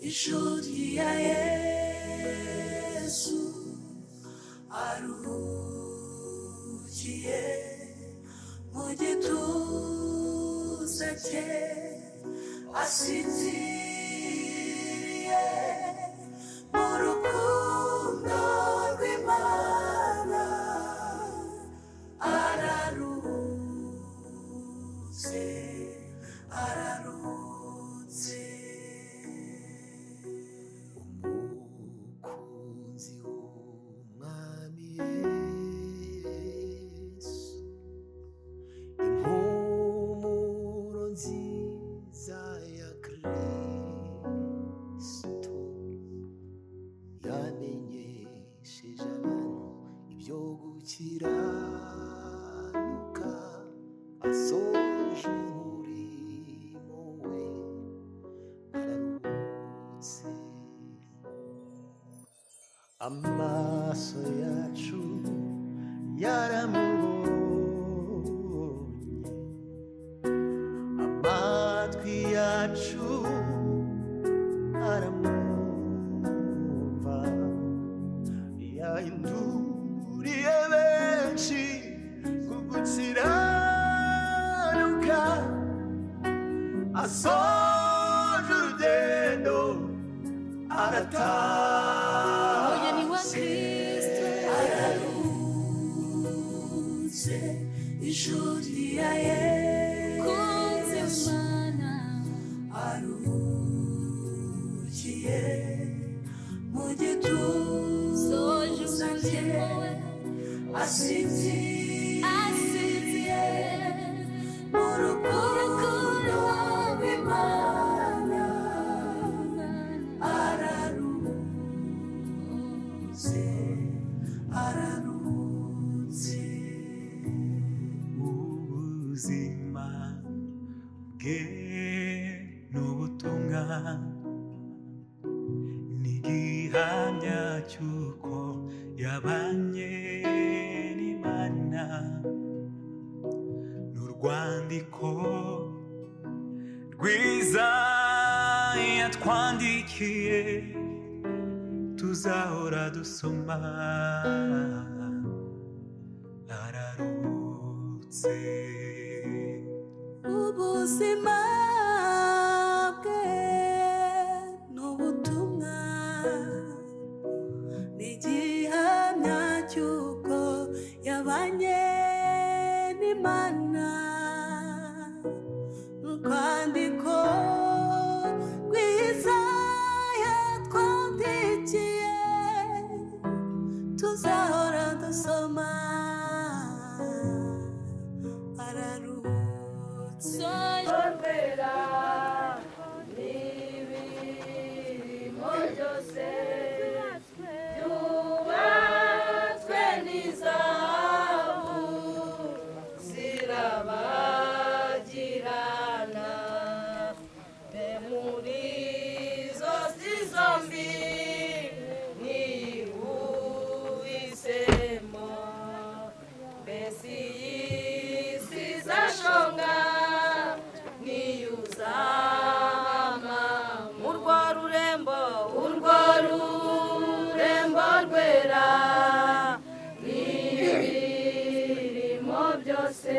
Inshuti ya Yesu aruhukiye mu gituza cye, asinziriye mu rukundo rw'Imana, araruhutse, araruhutse. Umukunzi w'Umwami Yesu, impumuro nziza ya Kristo, yamenyesheje abantu ibyo gukiranuka, asoje umurimo we, araruhutse. Amaso yacu yaramubonye, amatwi yacu aramwumva, yahinduriye benshi ku gukiranuka, asoje urugendo Umugeni wa aratashye. Kristo. Araruhutse, inshuti ya Kunzi Yesu Mana. aruhukiye mu gituza Soje cye, umurimo we. asinziriye Asinziriye mu rukundo rw'Imana, araruhutse, araruhutse. Ubuzima bwe n'ubutumwa ni igihamya cy'uko yabanye n'Imana, n'urwandiko rwiza yatwandikiye tuzahora dusoma, araruhutse. Ubuzima bwe n'ubutumwa ni igihamya cy'uko yabanye n'Imana, urwandiko rwiza yatwandikiye tuzahora dusoma, araruhutse. Rwera n'ibirimo byose byubatswe n'izahabu zirabagirana, mbe muri zo si zombi niyihuhisemo, mbese iyi si izashonga niyuzama urwo rurembo, urwo rurembo rwera n'ibirimo byose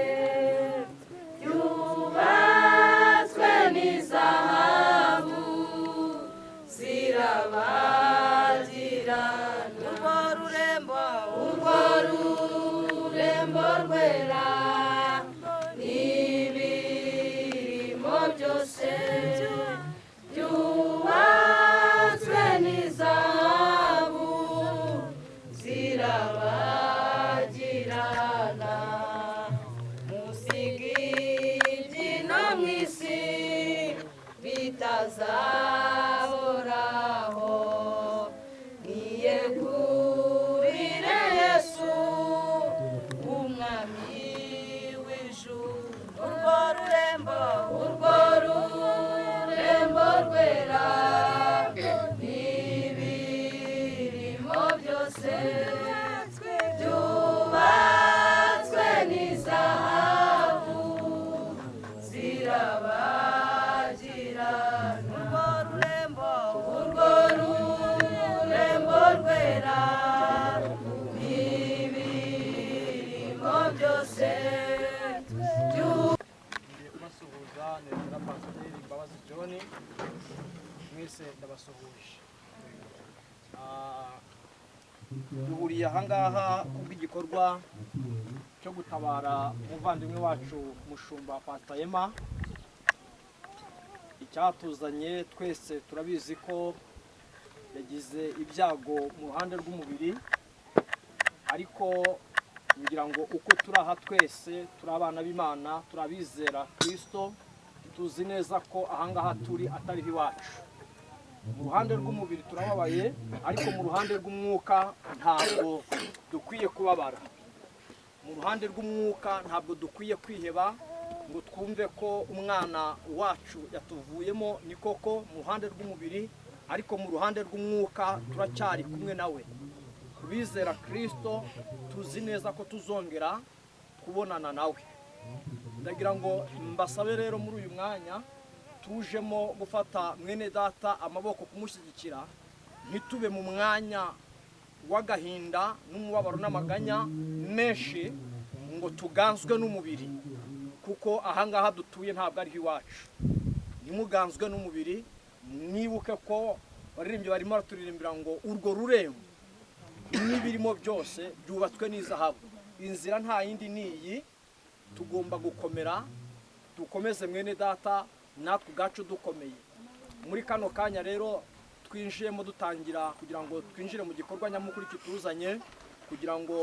byubatswe n'izahabu zirabagirana, urwo rurembo, urwo rurembo rwera n'ibirimo byose byubatswe n'izahabu zirabagirana, musigi ibyino mu isi bitazahoraho, mwiyegurire Yesu Umwami w'ijuru, urwo rurembo, urwo rurembo rwera n'ibirimo byose byubatswe n'izahabu zirabagirana, urwo rurembo. Ndabasuhuje. Duhuriye ahangaha kubw'igikorwa cyo gutabara umuvandimwe wacu mushumba Pastor Emma. Icyatuzanye twese turabizi ko yagize ibyago mu ruhande rw'umubiri, ariko ngira ngo uko turi aha twese turi abana b'Imana, turabizera Kristo, tuzi neza ko ahangaha turi atari iwacu. Mu ruhande rw'umubiri turababaye, ariko mu ruhande rw'umwuka ntabwo dukwiye kubabara. Mu ruhande rw'umwuka ntabwo dukwiye kwiheba ngo twumve ko umwana wacu yatuvuyemo. Ni koko mu ruhande rw'umubiri, ariko mu ruhande rw'umwuka turacyari kumwe nawe. Kubizera Kristo tuzi neza ko tuzongera kubonana nawe. Ndagira ngo mbasabe rero muri uyu mwanya tujemo gufata mwene data amaboko, kumushyigikira, ntitube mu mwanya w'agahinda n'umubabaro n'amaganya menshi ngo tuganzwe n'umubiri, kuko ahangaha dutuye ntabwo ariho iwacu. Ntimuganzwe n'umubiri, mwibuke ko baririmbyi barimo baraturirimbira ngo urwo rurembo n'ibirimo byose byubatswe n'izahabu. Inzira nta yindi ni iyi, tugomba gukomera, dukomeze mwene data, natwe ubwacu dukomeye. Muri kano kanya rero twinjiyemo dutangira kugira ngo twinjire mu gikorwa nyamukuru kituzanye, kugira ngo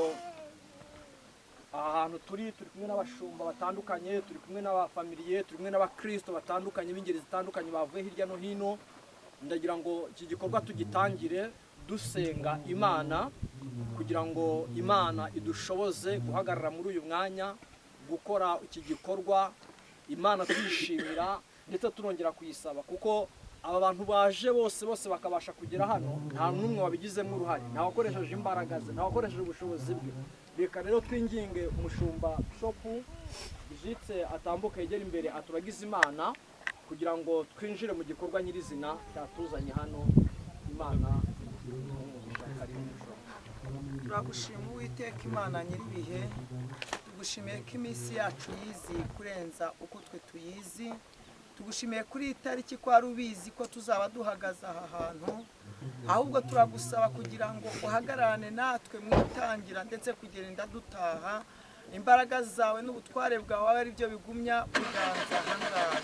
aha hantu turi kumwe n'abashumba batandukanye, turi kumwe n'abafamiliye, turi kumwe n'abakristo batandukanye b'ingeri zitandukanye bavuye hirya no hino. Ndagira ngo iki gikorwa tugitangire dusenga Imana, kugira ngo Imana idushoboze guhagarara muri uyu mwanya, gukora iki gikorwa Imana tuyishimira ndetse turongera kuyisaba, kuko aba bantu baje bose bose bakabasha kugera hano nta n'umwe wabigizemo uruhare, nta wakoresheje imbaraga ze, nta wakoresheje ubushobozi bwe. Reka rero twinginge umushumba Bishop Brigitte atambuke yegere imbere aturagize Imana, kugira ngo twinjire mu gikorwa nyirizina cyatuzanye hano. Imana umugisha karibu mushumba. Turagushima Uwiteka Imana nyir'ibihe, tugushimiye ko iminsi yacu yizi kurenza uko twe tuyizi. Tugushimiye kuri iyi tariki ko wari ubizi ko tuzaba duhagaze aha hantu, ahubwo turagusaba kugira ngo uhagararane natwe mu itangira ndetse kugenda dutaha. Imbaraga zawe n'ubutware bwawe ari byo bigumya kuganza ahangaha.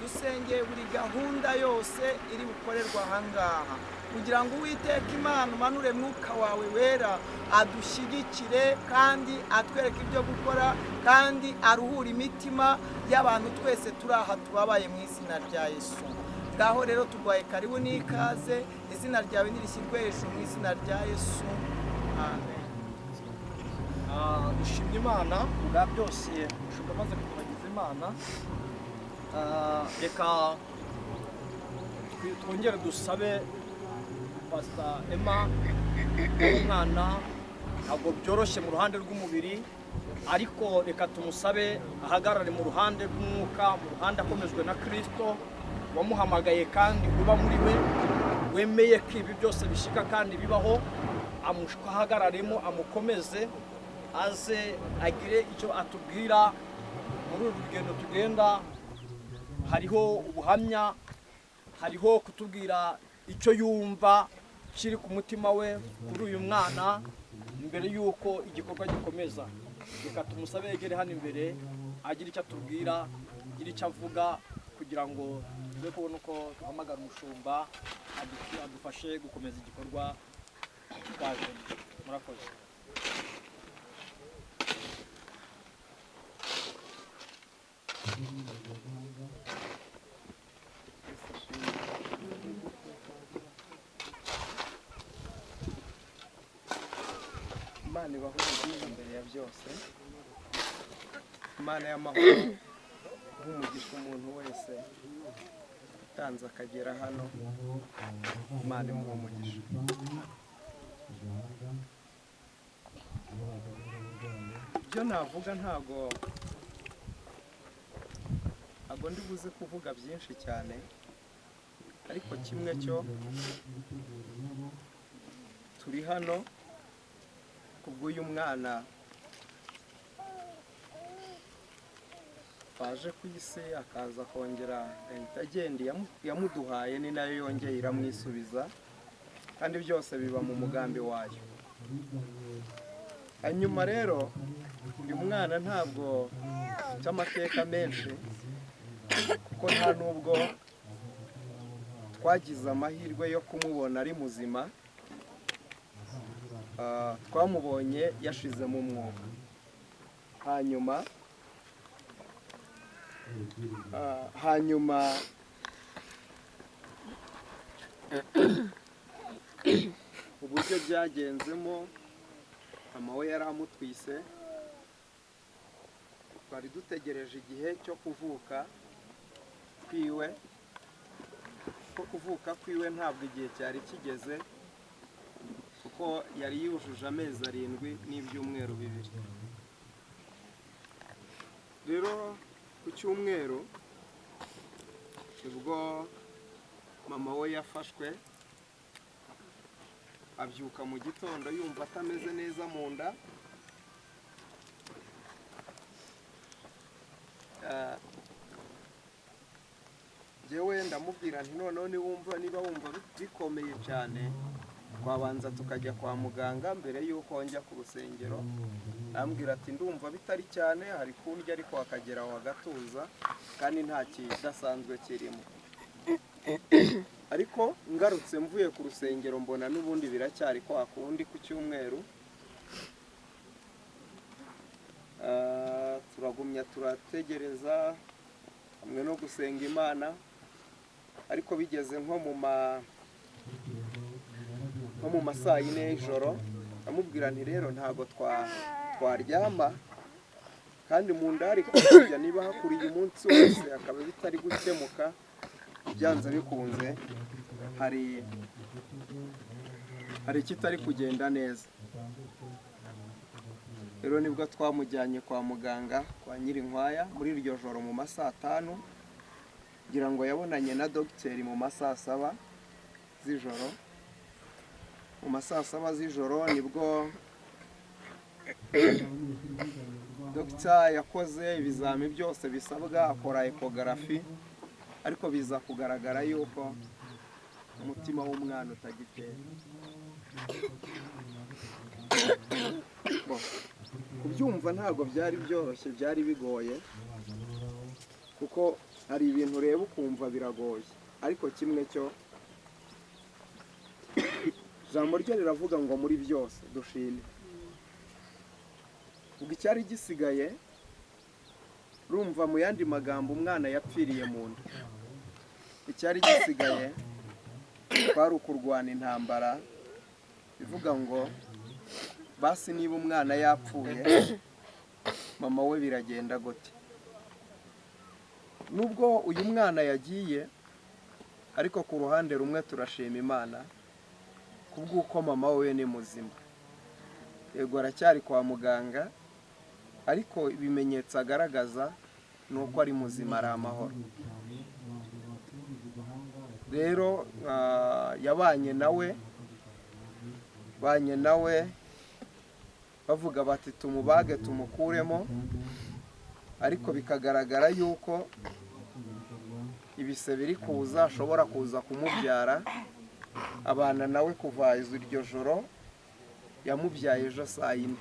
Dusengeye buri gahunda yose iri bukorerwa ahangaha, kugira ngo Uwiteka Imana umanure mwuka wawe wera adushyigikire kandi atwereke ibyo gukora, kandi aruhure imitima y'abantu twese turi aha tubabaye mu izina rya Yesu. Ngaho rero turwaye karibu n'ikaze, izina ryawe nirishyirwe hejuru mu izina rya Yesu. Amen. Dushimye Imana bwa byose, umushumba amaze kuturagiza Imana. Reka twongere dusabe Pastor Emma, umwana ntabwo byoroshye mu ruhande rw'umubiri, ariko reka tumusabe ahagarare mu ruhande rw'umwuka, mu ruhande akomejwe na Kristo wamuhamagaye kandi uba muri we, wemeye ko ibi byose bishika kandi bibaho, ahagararemo amukomeze, aze agire icyo atubwira muri uru rugendo tugenda. Hariho ubuhamya, hariho kutubwira icyo yumva kiri ku mutima we kuri uyu mwana mbere y'uko igikorwa gikomeza. Reka tumusabe yegere hano imbere agire icyo atubwira, agire icyo avuga, kugira ngo tube kubona uko duhamagara umushumba adufashe gukomeza igikorwa twaje. Murakoze. Imana ibaho umugisha mbere ya byose, Imana y'amahoro nk'umugisha umuntu wese utanze akagera hano, Imana imuha umugisha. Ibyo navuga ntago ndi buze kuvuga byinshi cyane, ariko kimwe cyo turi hano kubw'uyu mwana Papa aje ku isi akaza kongera agahita agenda, yamuduhaye ni nayo yongeye iramwisubiza, kandi byose biba mu mugambi wayo. Hanyuma rero uyu mwana ntabwo afite amateka menshi, kuko nta nubwo twagize amahirwe yo kumubona ari muzima. Twamubonye yashizemo umwuka. Hanyuma uburyo byagenzemo, mama we yari amutwise, twari dutegereje igihe cyo kuvuka kwiwe, ko kuvuka kwiwe ntabwo igihe cyari kigeze, kuko yari yujuje amezi 7 n'ibyumweru 2. Rero ku cyumweru nibwo mama we yafashwe, abyuka mu gitondo yumva atameze neza mu nda. Njyewe ndamubwira nti noneho niba wumva bikomeye cyane twabanza tukajya kwa muganga mbere y'uko njya ku rusengero. Arambwira ati ndumva bitari cyane, hari kundya ariko akagera aho agatuza kandi nta kidasanzwe kirimo. Ariko ngarutse mvuye ku rusengero mbona n'ubundi biracyari kwa kundi ku cyumweru. Turagumya turategereza hamwe no gusenga Imana, ariko bigeze nko mu masaa 4 y'ijoro amubwira nti rero ntago twaryama kandi mu nda hari kujya, niba hakuriye umunsi wose akaba bitari gukemuka, byanze bikunze hari ikitari kugenda neza. Rero nibwo twamujyanye kwa muganga kwa Nyirinkwaya muri iryo joro mu masaa 5, ngira ngo yabonanye na dogiteri mu masaa 7 z'ijoro. Mu masaa 7 z'ijoro nibwo dogita yakoze ibizami byose bisabwa, akora ekogarafi, ariko biza kugaragara yuko umutima w'umwana utagitera. Kubyumva ntabwo byari byoroshye, byari bigoye, kuko hari ibintu ureba ukumva biragoye, ariko kimwe cyo ijambo rye riravuga ngo muri byose dushime. Ubwo icyari gisigaye, rumva mu yandi magambo umwana yapfiriye mu nda, icyari gisigaye kwari ukurwana intambara ivuga ngo basi niba umwana yapfuye mama we biragenda gute. Nubwo uyu mwana yagiye, ariko ku ruhande rumwe turashima Imana kubw'uko mama we ni muzima. Yego aracyari kwa muganga, ariko ibimenyetso agaragaza ni uko ari muzima, ari amahoro. Rero yabanye nawe bavuga bati tumubage tumukuremo, ariko bikagaragara yuko ibise biri kuza ashobora kuza kumubyara. Abana nawe kuva iryo joro, yamubyaye ejo saa 4.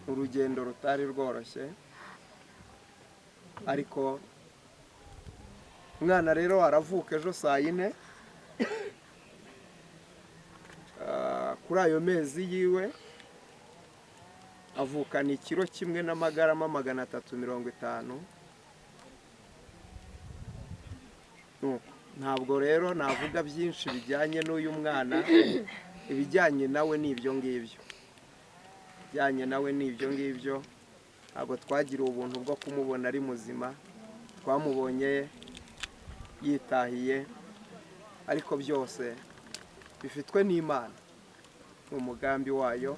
Urugendo rutari rworoshye, ariko umwana rero aravuka ejo saa 4. Kuri ayo mezi yiwe avukana ikiro 1 n'amagarama 350. Ntabwo rero navuga byinshi bijyanye n'uyu mwana, ibijyanye nawe ni ibyo ngibyo, bijyanye nawe ni ibyo ngibyo. Ntabwo twagiriwe ubuntu bwo kumubona ari muzima, twamubonye yitahiye, ariko byose bifitwe n'Imana mu mugambi wayo.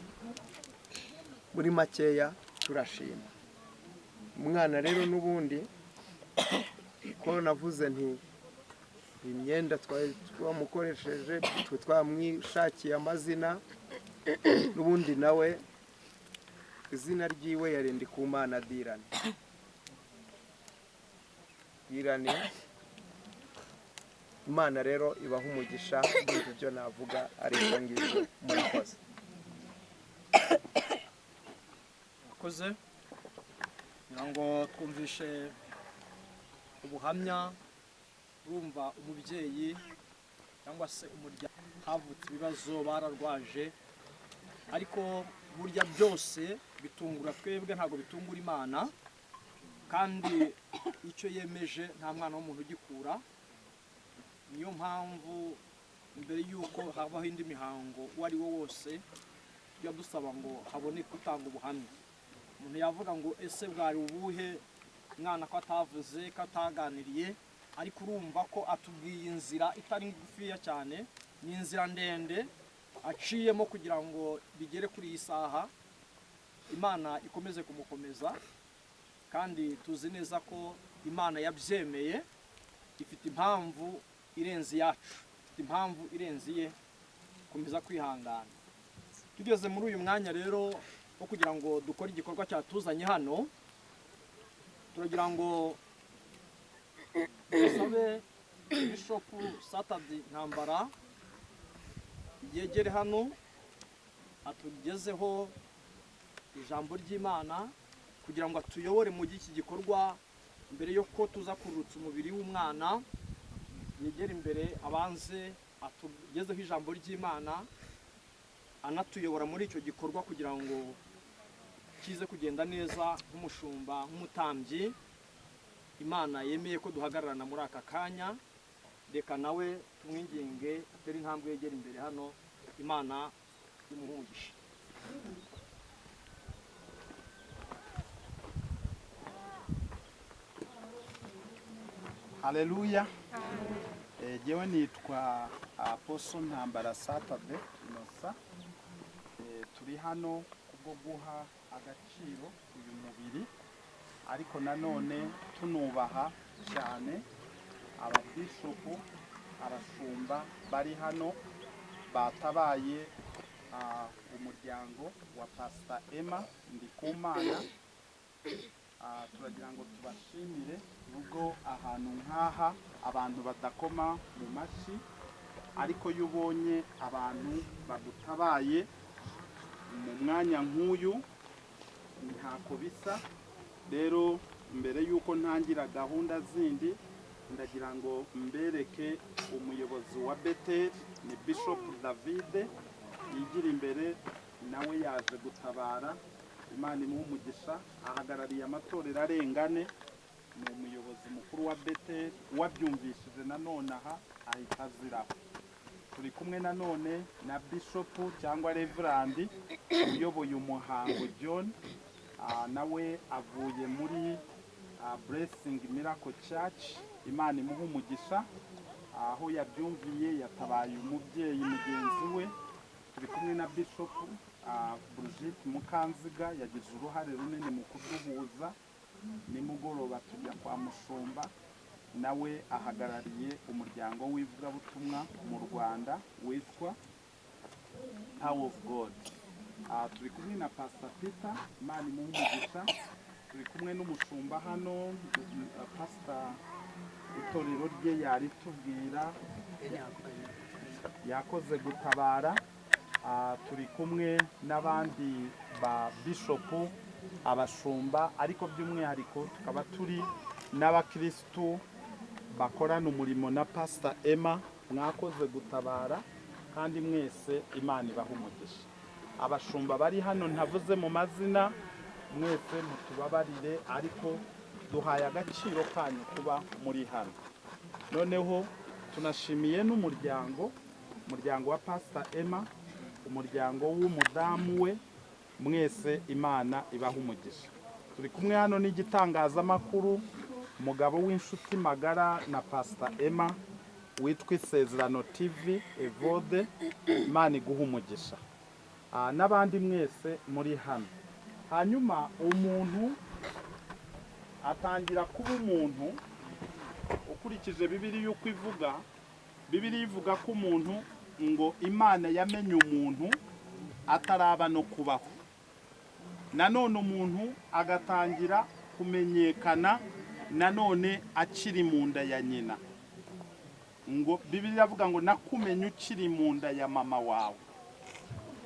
Muri makeya turashima umwana. Rero n'ubundi ko navuze nti imyenda twamukoresheje, twe twamwishakiye amazina, n'ubundi nawe Izina ryiwe yari Ndikumana Dirani. Dirani, Imana rero ibaha umugisha. Ndumva ibyo navuga ari ibyo ngibyo, murakoze. Murakoze. Kugira ngo twumvishe ubuhamya, urumva umubyeyi cyangwa se umuryango havutse ibibazo, bararwaje, ariko burya byose bitungura twebwe, ntabwo bitungura Imana. Kandi icyo yemeje nta mwana w'umuntu ugikura. Niyo mpamvu mbere y'uko habaho indi mihango uwo ari wo wose, tujya dusaba ngo haboneke utanga ubuhamya. Umuntu yavuga ngo ese bwari ubuhe mwana ko atavuze, ko ataganiriye? Ariko urumva ko atubwiye inzira itari ngufiya cyane, ni inzira ndende aciyemo kugira ngo bigere kuri iyi saha. Imana ikomeze kumukomeza, kandi tuzi neza ko Imana yabyemeye ifite impamvu irenze iyacu, ifite impamvu irenze iye. Komeza kwihangana. Tugeze muri uyu mwanya rero wo kugira ngo dukore igikorwa cyatuzanye hano, turagira ngo dusabe Bishop Satadi Ntambara yegere hano atugezeho ijambo ry'Imana kugira ngo atuyobore mu iki gikorwa mbere y'uko tuza kurutsa umubiri w'umwana. Yegere imbere abanze atugezeho ijambo ry'Imana, anatuyobora muri icyo gikorwa kugira ngo kize kugenda neza nk'umushumba, nk'umutambyi Imana yemeye ko duhagararana muri aka kanya. Reka nawe tumwinginge atere intambwe yegera imbere hano. Imana imuhe. Haleluya. Jewe nitwa Apostle Ntambara Saturday Inosa. Turi hano kubwo guha agaciro uyu mubiri, ariko nanone tunubaha cyane ababishopu, abashumba bari hano batabaye umuryango wa Pastor Emma Ndikumana. Turagira ngo tubashimire, nubwo ahantu nk'aha abantu badakoma mu mashyi, ariko iyo ubonye abantu bagutabaye mu mwanya nk'uyu ntako bisa. Rero mbere y'uko ntangira gahunda zindi, ndagira ngo mbereke umuyobozi wa Beteli, ni Bishop David, yigira imbere, nawe yaje gutabara. Imana imuhe umugisha. Ahagarariye amatorero arengane, ni umuyobozi mukuru wa Beteli. Wabyumvishije nanone aha ahita aziraho. Turi kumwe nanone na Bishop cyangwa Reverandi uyoboye umuhango John, nawe avuye muri Blessing Miracle Church. Imana imuhe umugisha, aho yabyumviye yatabaye umubyeyi mugenzi we. Turi kumwe na Bishop Brigitte Mukanziga, yagize uruhare runini mu kuduhuza. Nimugoroba tujya kwa mushumba, nawe ahagarariye umuryango w'ivugabutumwa mu Rwanda witwa Power of God. Turi kumwe na Pastor Peter, Imana imuhe umugisha. Turi kumwe n'umushumba hano, Pastor itorero rye yaritubwira, yakoze gutabara. Turi kumwe n'abandi ba bishopu, abashumba, ariko by'umwihariko tukaba turi n'abakirisitu bakorana umurimo na Pastor Emma. Mwakoze gutabara, kandi mwese Imana ibaha umugisha. Abashumba bari hano ntavuze mu mazina, mwese mutubabarire, ariko duhaye agaciro kanyu kuba muri hano. Noneho tunashimiye n'umuryango, umuryango wa Pastor Emma, umuryango w'umudamu we, mwese Imana ibaha umugisha. Turi kumwe hano n'igitangazamakuru, umugabo w'inshuti magara na Pastor Emma witwa Isezerano TV Evode, Imana iguha umugisha. N'abandi mwese muri hano. Hanyuma umuntu atangira kuba umuntu ukurikije Bibiliya uko ivuga. Bibiliya ivuga ko umuntu ngo Imana yamenye umuntu ataraba no kubaho. Nanone umuntu agatangira kumenyekana nanone akiri mu nda ya nyina. Ngo Bibiliya iravuga ngo nakumenye ukiri mu nda ya mama wawe.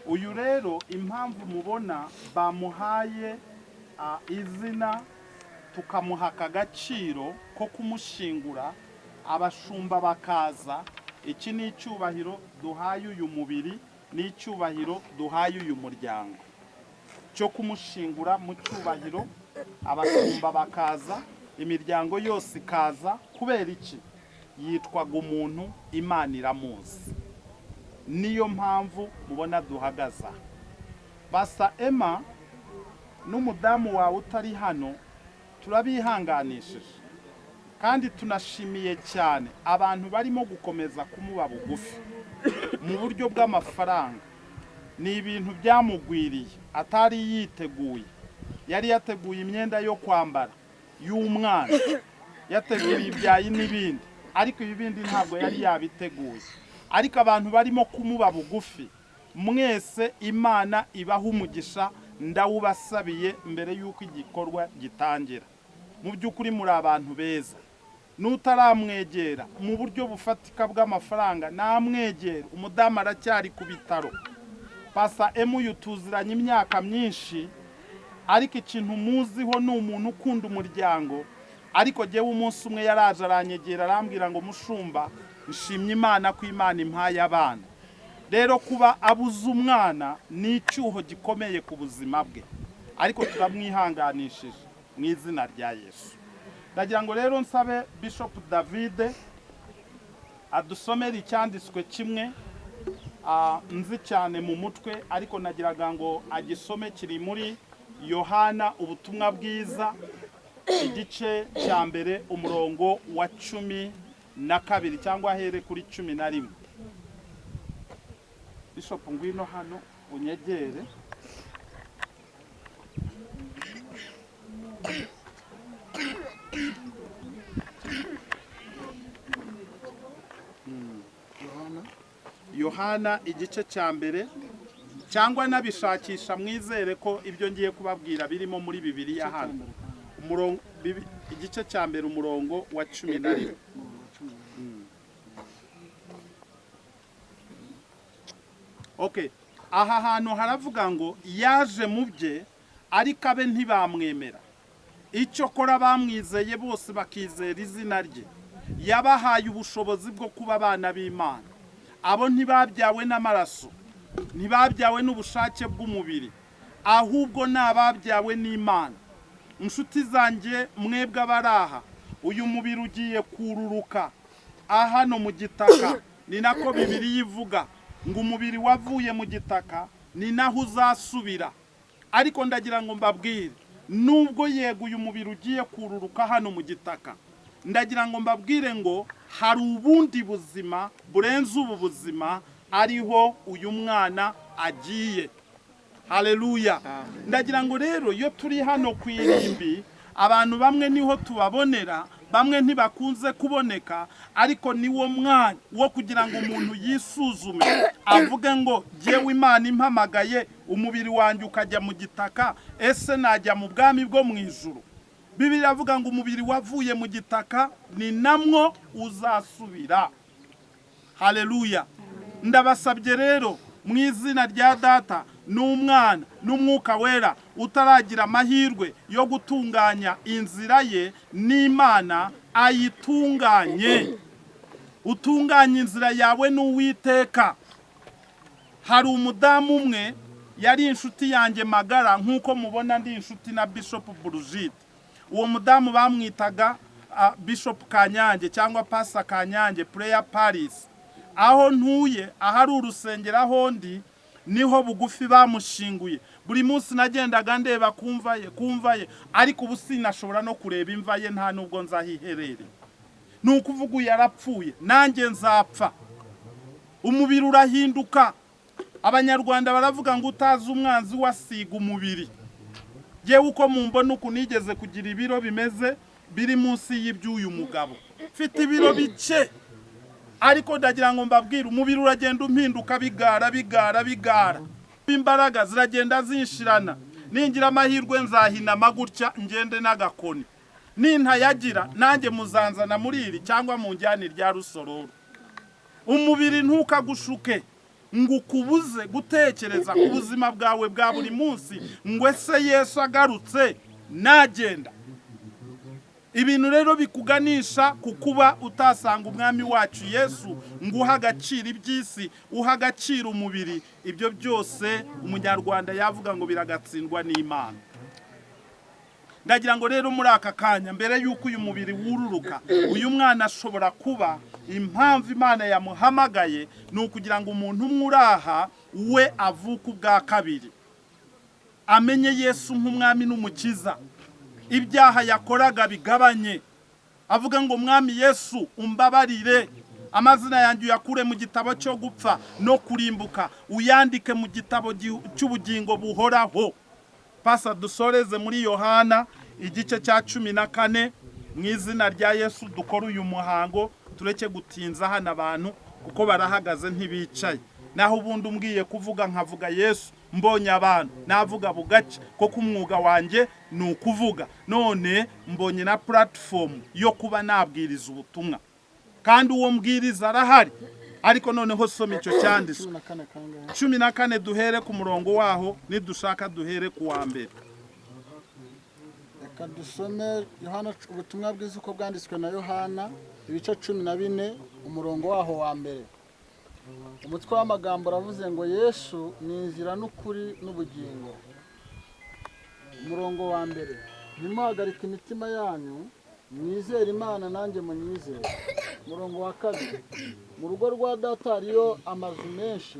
Uyu rero impamvu mubona bamuhaye izina, tukamuha aka gaciro ko kumushingura, abashumba bakaza, iki ni icyubahiro duhaye uyu mubiri, ni icyubahiro duhaye uyu muryango cyo kumushingura mu cyubahiro, abashumba bakaza, imiryango yose ikaza. Kubera iki? Yitwaga umuntu, Imana iramuzi. Niyo mpamvu mubona duhagaza. Basa Emma n'umudamu wawe utari hano, turabihanganishije kandi tunashimiye cyane abantu barimo gukomeza kumuba bugufi mu buryo bw'amafaranga. Ni ibintu byamugwiriye atari yiteguye. Yari yateguye imyenda yo kwambara y'umwana, yateguye ibyayi n'ibindi, ariko ibi bindi ntabwo yari yabiteguye. Ariko abantu barimo kumuba bugufi mwese, Imana ibaha umugisha, ndawubasabiye mbere y'uko igikorwa gitangira. Mu by'ukuri muri abantu beza. N'utaramwegera mu buryo bufatika bw'amafaranga namwegera, umudamu aracyari ku bitaro. Pasa Emu tuziranye imyaka myinshi, ariko ikintu muziho ni umuntu ukunda umuryango. Ariko jyewe umunsi umwe yaraje aranyegera arambwira ngo mushumba, nshimye Imana ko Imana impaye abana. Rero kuba abuze umwana ni icyuho gikomeye ku buzima bwe, ariko turamwihanganishije mu izina rya Yesu. Ndagira ngo rero nsabe Bishop David adusomere icyanditswe kimwe nzi cyane mu mutwe, ariko nagiraga ngo agisome. Kiri muri Yohana ubutumwa bwiza, igice cya 1 umurongo wa 12 cyangwa ahere kuri 11. Bishop ngwino hano unyegere. Yohana igice cya 1, cyangwa nabishakisha mwizere ko ibyo ngiye kubabwira birimo muri Bibiliya hano. Umurongo igice cya 1 umurongo wa 11. Okay, aha hantu haravuga ngo yaje mu bye ariko abe ntibamwemera. Icyo kora bamwizeye bose bakizera izina rye, yabahaye ubushobozi bwo kuba abana b'Imana. Abo ntibabyawe n'amaraso, ntibabyawe n'ubushake bw'umubiri, ahubwo n'ababyawe n'Imana. Inshuti zanjye mwebwe abaraha, uyu mubiri ugiye kururuka ahano mu gitaka. Ni nako Bibiliya ivuga ngo umubiri wavuye mu gitaka ni naho uzasubira. Ariko ndagira ngo mbabwire, nubwo yego uyu mubiri ugiye kururuka hano mu gitaka, ndagira ngo mbabwire ngo hari ubundi buzima burenze ubu buzima ariho uyu mwana agiye. Haleluya. Ndagira ngo rero iyo turi hano ku irimbi, abantu bamwe niho tubabonera, bamwe ntibakunze kuboneka, ariko niwo mwanya wo kugira ngo umuntu yisuzume avuge ngo jyewe Imana impamagaye umubiri wanjye ukajya mu gitaka, ese najya mu bwami bwo mu ijuru? Bibiliya iravuga ngo umubiri wavuye mu gitaka ni namwo uzasubira. Haleluya. Ndabasabye rero mu izina rya Data n'Umwana n'Umwuka Wera, utaragira amahirwe yo gutunganya inzira ye n'Imana ayitunganye. Utunganye inzira yawe n'Uwiteka. Hari umudamu umwe yari inshuti yanjye magara, nk'uko mubona ndi inshuti na Bishop Brigitte. Uwo mudamu bamwitaga Bishop Kanyange cyangwa Pastor Kanyange Prayer Paris. Aho ntuye ahari urusengero aho ndi niho bugufi bamushinguye. Buri munsi nagendaga ndeba kumva ye, ariko ubu sinashobora no kureba imva ye, nta nubwo nzahiherere. Ni ukuvuga uyu yarapfuye, nanjye nzapfa. Umubiri urahinduka. Abanyarwanda baravuga ngo utazi umwanzi wasiga umubiri. Yewe uko mumbona uku nigeze kugira ibiro bimeze biri munsi y'iby'uyu mugabo, mfite ibiro bike, ariko ndagira ngo mbabwire umubiri uragenda umpinduka bigara bigara bigara, imbaraga ziragenda zinshirana. Ningira amahirwe nzahinama gutya ngende n'agakoni, nintayagira nanjye muzanzana muri iri cyangwa mu njyane rya Rusororo. Umubiri ntukagushuke ngo ukubuze gutekereza ku buzima bwawe bwa buri munsi, ngo ese Yesu agarutse nagenda. Ibintu rero bikuganisha ku kuba utasanga umwami wacu Yesu ngo uhe agaciro iby'isi, uhe agaciro umubiri, ibyo byose umunyarwanda yavuga ngo biragatsindwa n'Imana. Ndagira ngo rero muri aka kanya, mbere y'uko uyu mubiri wururuka, uyu mwana ashobora kuba impamvu Imana yamuhamagaye ni ukugira ngo umuntu umwe uraha we avuke ubwa kabiri, amenye Yesu nk'umwami n'umukiza, ibyaha yakoraga bigabanye, avuga ngo mwami Yesu umbabarire, amazina yanjye uyakure mu gitabo cyo gupfa no kurimbuka, uyandike mu gitabo cy'ubugingo buhoraho. Pasa dusoreze muri Yohana igice cya 14, mu izina rya Yesu dukora uyu muhango, tureke gutinza hano abantu kuko barahagaze ntibicaye. Naho ubundi umbwiye kuvuga nkavuga Yesu mbonye abantu navuga bugace, kuko umwuga wanjye ni ukuvuga. None mbonye na platform yo kuba nabwiriza ubutumwa, kandi uwo mbwiriza arahari. Ariko noneho soma icyo cyanditswe 14, duhere ku murongo waho, nidushaka duhere ku wa mbere. Reka dusome Yohana, ubutumwa bwiza uko bwanditswe na Yohana, ibice 14, umurongo waho wa mbere. Umutwe w'amagambo uravuze ngo Yesu ni inzira n'ukuri n'ubugingo. Umurongo wa mbere: ntimuhagarike imitima yanyu, mwizere Imana nanjye munyizere. Umurongo wa kabiri: mu rugo rwa data hariyo amazu menshi,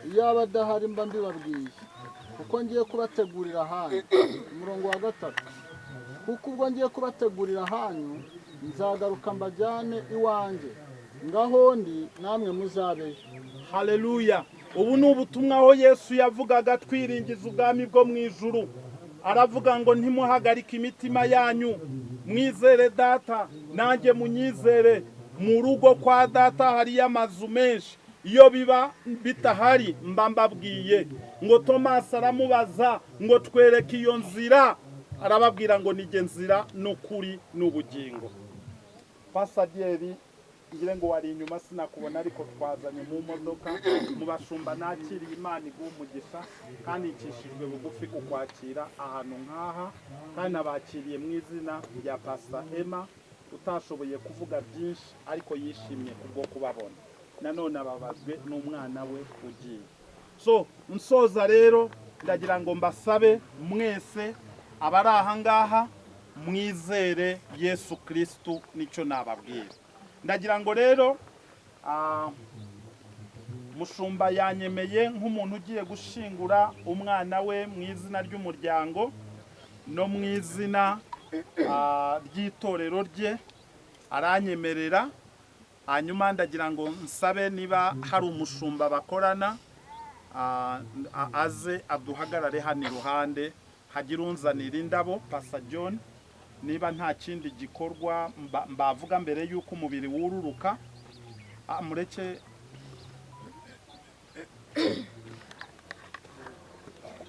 iyo aba adahari mba mbibabwiye, kuko ngiye kubategurira ahanyu. Umurongo wa gatatu: kuko ubwo ngiye kubategurira ahanyu, nzagaruka mbajyane iwanjye, ngaho ndi namwe muzabeyo. Haleluya. Ubu ni ubutumwa aho Yesu yavugaga twiringiza ubwami bwo mu ijuru. Aravuga ngo ntimuhagarike imitima yanyu, mwizere data nanjye munyizere. Mu rugo kwa data hariyo amazu menshi, iyo biba bitahari mba mbabwiye. Ngo Tomasi aramubaza ngo twereke iyo nzira, arababwira ngo nijye nzira n'ukuri n'ubugingo. Pasadieri ngire ngo wari inyuma sinakubona, ariko twazanye mu modoka mu bashumba nakiriye. Imana iguha umugisha, kandi icishijwe bugufi kukwakira ahantu nk'aha, kandi nabakiriye mu izina rya Pastor Emma utashoboye kuvuga byinshi ariko yishimye kubwo kubabona. Nanone ababazwe n'umwana we ugiye. So nsoza rero ndagira ngo mbasabe mwese abari aha ngaha mwizere Yesu Kristo, nicyo nababwira. Ndagira ngo rero mushumba yanyemeye nk'umuntu ugiye gushingura umwana we mu izina ry'umuryango no mu izina ry'itorero rye, aranyemerera. Hanyuma ndagira ngo nsabe niba hari umushumba bakorana aze aduhagarare hano iruhande, hagira unzanira indabo. Pastor John, niba nta kindi gikorwa mbavuga mbere y'uko umubiri wururuka, mureke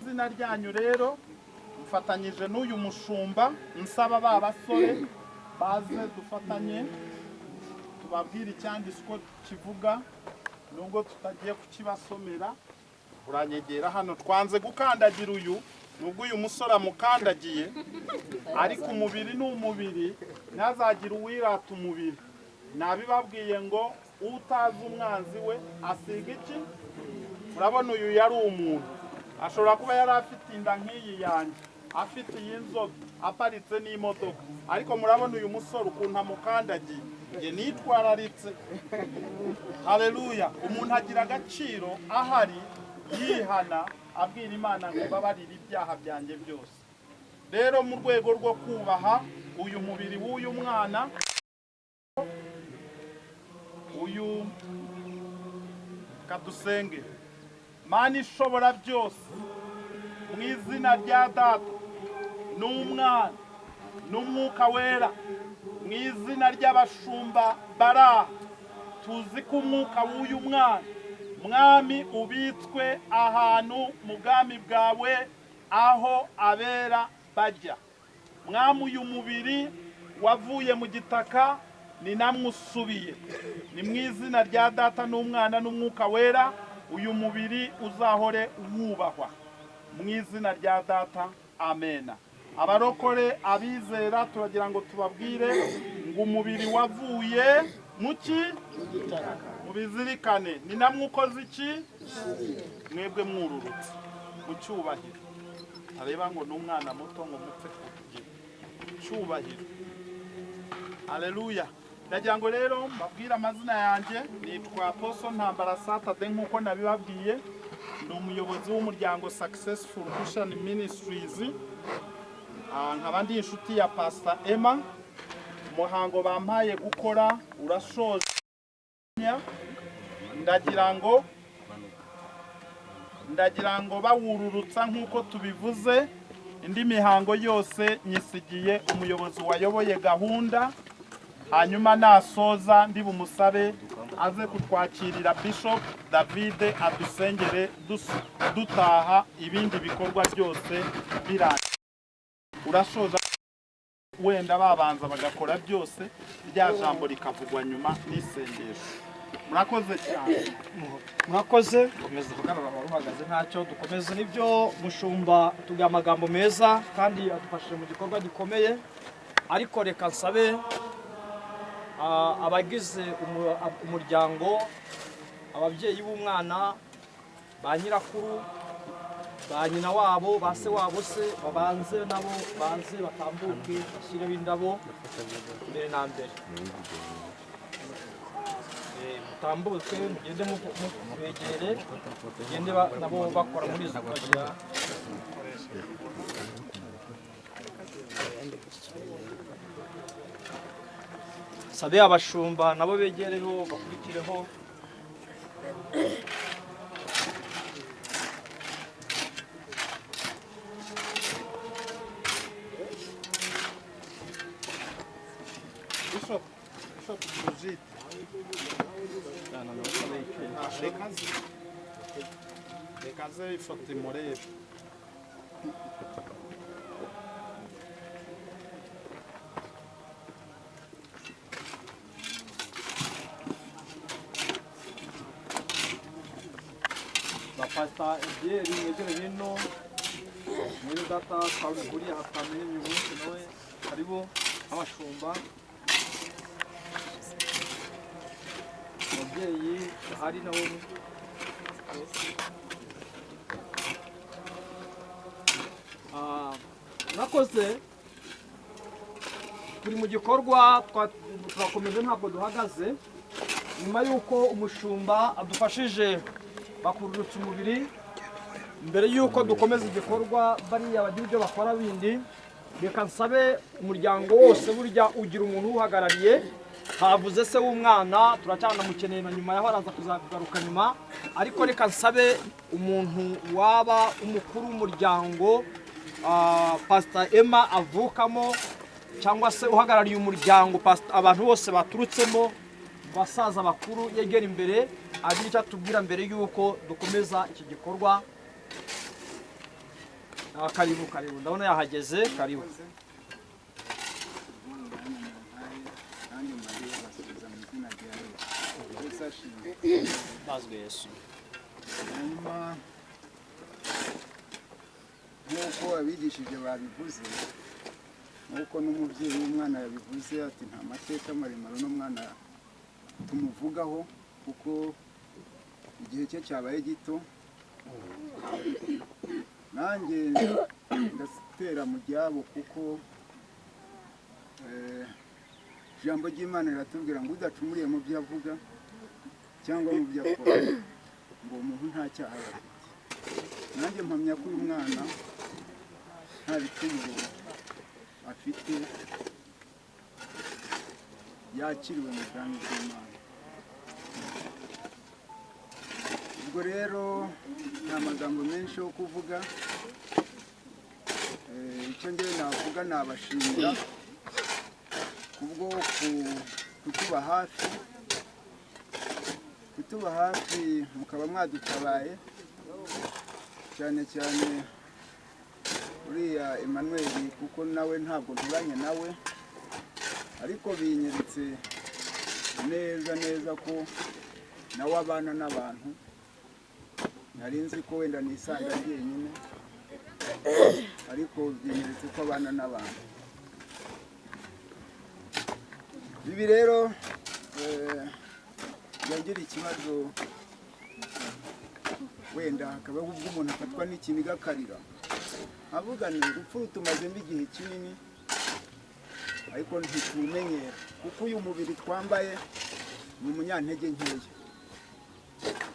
izina ryanyu rero mfatanyije n'uyu mushumba, nsaba ba basore baze dufatanye tubabwire icyanditswe kivuga, nubwo tutagiye kukibasomera. Uranyegera hano, twanze gukandagira uyu, nubwo uyu musore amukandagiye, ariko umubiri ni umubiri, ntazagira uwirata umubiri. Nabibabwiye ngo utazi umwanzi we asiga iki? Murabona uyu yari umuntu, ashobora kuba yari afite inda nk'iyi yanjye, afite iyi nzobe, aparitse n'imodoka, ariko murabona uyu musore ukuntu amukandagiye. Nge nitwararitse. Haleluya. Umuntu agira agaciro ahari yihana abwira Imana ngo mbabarire ibyaha byanjye byose. Rero mu rwego rwo kubaha uyu mubiri w'uyu mwana, uyu kadusenge Mana ishobora byose, mu izina rya Data n'Umwana n'Umwuka Wera, mu izina ry'abashumba bara, tuzi ko umwuka w'uyu mwana Mwami ubitswe ahantu mu bwami bwawe Aho abera bajya. Mwami, uyu mubiri wavuye mu gitaka ni namwe usubiye. Ni mu izina rya Data n'Umwana n'Umwuka Wera, uyu mubiri uzahore wubahwa mu izina rya Data, amena. Abarokore, abizera, turagira ngo tubabwire ngo umubiri wavuye muki mubizirikane, ni namwe ukoze iki, mwebwe mwururutse mu cyubahiro. Areba ngo ni umwana muto ngo mupfe kugira cyubahiro. Haleluya. Ndagira ngo rero mbabwire amazina yanjye. Nitwa Apostle Ntambara Saturday, nk'uko nabibabwiye, ndi umuyobozi w'umuryango Successful Christian Ministries. Nkaba ndi inshuti ya Pastor Emma. Umuhango bampaye gukora urashoje. Ndagira ngo bawururutsa nk'uko tubivuze. Indi mihango yose nyisigiye umuyobozi wayoboye gahunda, hanyuma nasoza ndi bumusabe aze kutwakirira Bishop David adusengere dutaha, ibindi bikorwa byose birangiye. Urashoza wenda babanza bagakora byose, rya jambo rikavugwa nyuma n'isengesho. Murakoze cyane. Murakoze. Komeza uhagarara wari uhagaze, ntacyo, dukomeze. Nibyo, mushumba tugaye amagambo meza kandi adufashije mu gikorwa gikomeye, ariko reka nsabe abagize umuryango, ababyeyi b'umwana, ba nyirakuru, ba nyina wabo, ba se wabo, se babanze nabo banze batambuke bashyireho indabo mbere na mbere. Mutambuke mugende mubegere, mugende nabo bakora muri izo bagira. Sabe abashumba nabo begereho bakurikireho. Bishop Brigitte. Reka nze. Reka nze ifoto imurebe. Ba Pastor Ebyeri, mwegere hino. Mwene data twabiguriye aha, twamenye uyu munsi nawe karibu. Abashumba, ababyeyi bahari nabo. Murakoze. Turi mu gikorwa, turakomeje, ntabwo duhagaze. Nyuma y'uko umushumba adufashije bakururutsa umubiri, mbere y'uko dukomeza igikorwa bariya bagira ibyo bakora bindi, reka nsabe umuryango wose. Burya ugira umuntu uwuhagarariye. Havuze se w'umwana, turacyanamukeneye na nyuma yaho araza kuzagaruka nyuma, ariko reka nsabe umuntu waba umukuru w'umuryango Pastor Emma avukamo, cyangwa se uhagarariye umuryango abantu bose baturutsemo, basaza bakuru, yegera imbere agira icyo atubwira mbere y'uko dukomeza iki gikorwa. Karibu, karibu, ndabona yahageze, karibu. Nanjye mbariye basubiza mu izina rya Yesu. Yesu ashimwe. Bazwe Yesu. Hanyuma nk'uko abigishije babivuze, nk'uko n'umubyeyi w'umwana yabivuze, ati nta mateka maremare uno mwana tumuvugaho kuko igihe cye cyabaye gito. Nanjye ndatera mu byabo kuko ijambo ry'Imana riratubwira ngo udacumuriye mu byo avuga cyangwa mu byo akora, ngo uwo muntu nta cyaha aba afite. Nanjye mpamya ko uyu mwana nta bicumuro afite, yakiriwe mu bwami bw'Imana. Ubwo rero nta magambo menshi yo kuvuga. Icyo ngewe navuga, nabashimira kubwo kutuba hafi, mukaba mwadutabaye cyane cyane. Uriya Emmanuel, kuko nawe ntabwo nturanye nawe, ariko binyeretse neza neza ko nawe abana n'abantu. Nari nzi ko wenda nisanga njyenyine, ariko binyeretse ko abana n'abantu. Ibi rero yagira ikibazo wenda hakaba ubwo umuntu afatwa n'ikiniga akarira, avuga ni urupfu rutumazemo igihe kinini ariko ntitumenyera, kuko uyu mubiri twambaye ni umunyantege nkeya.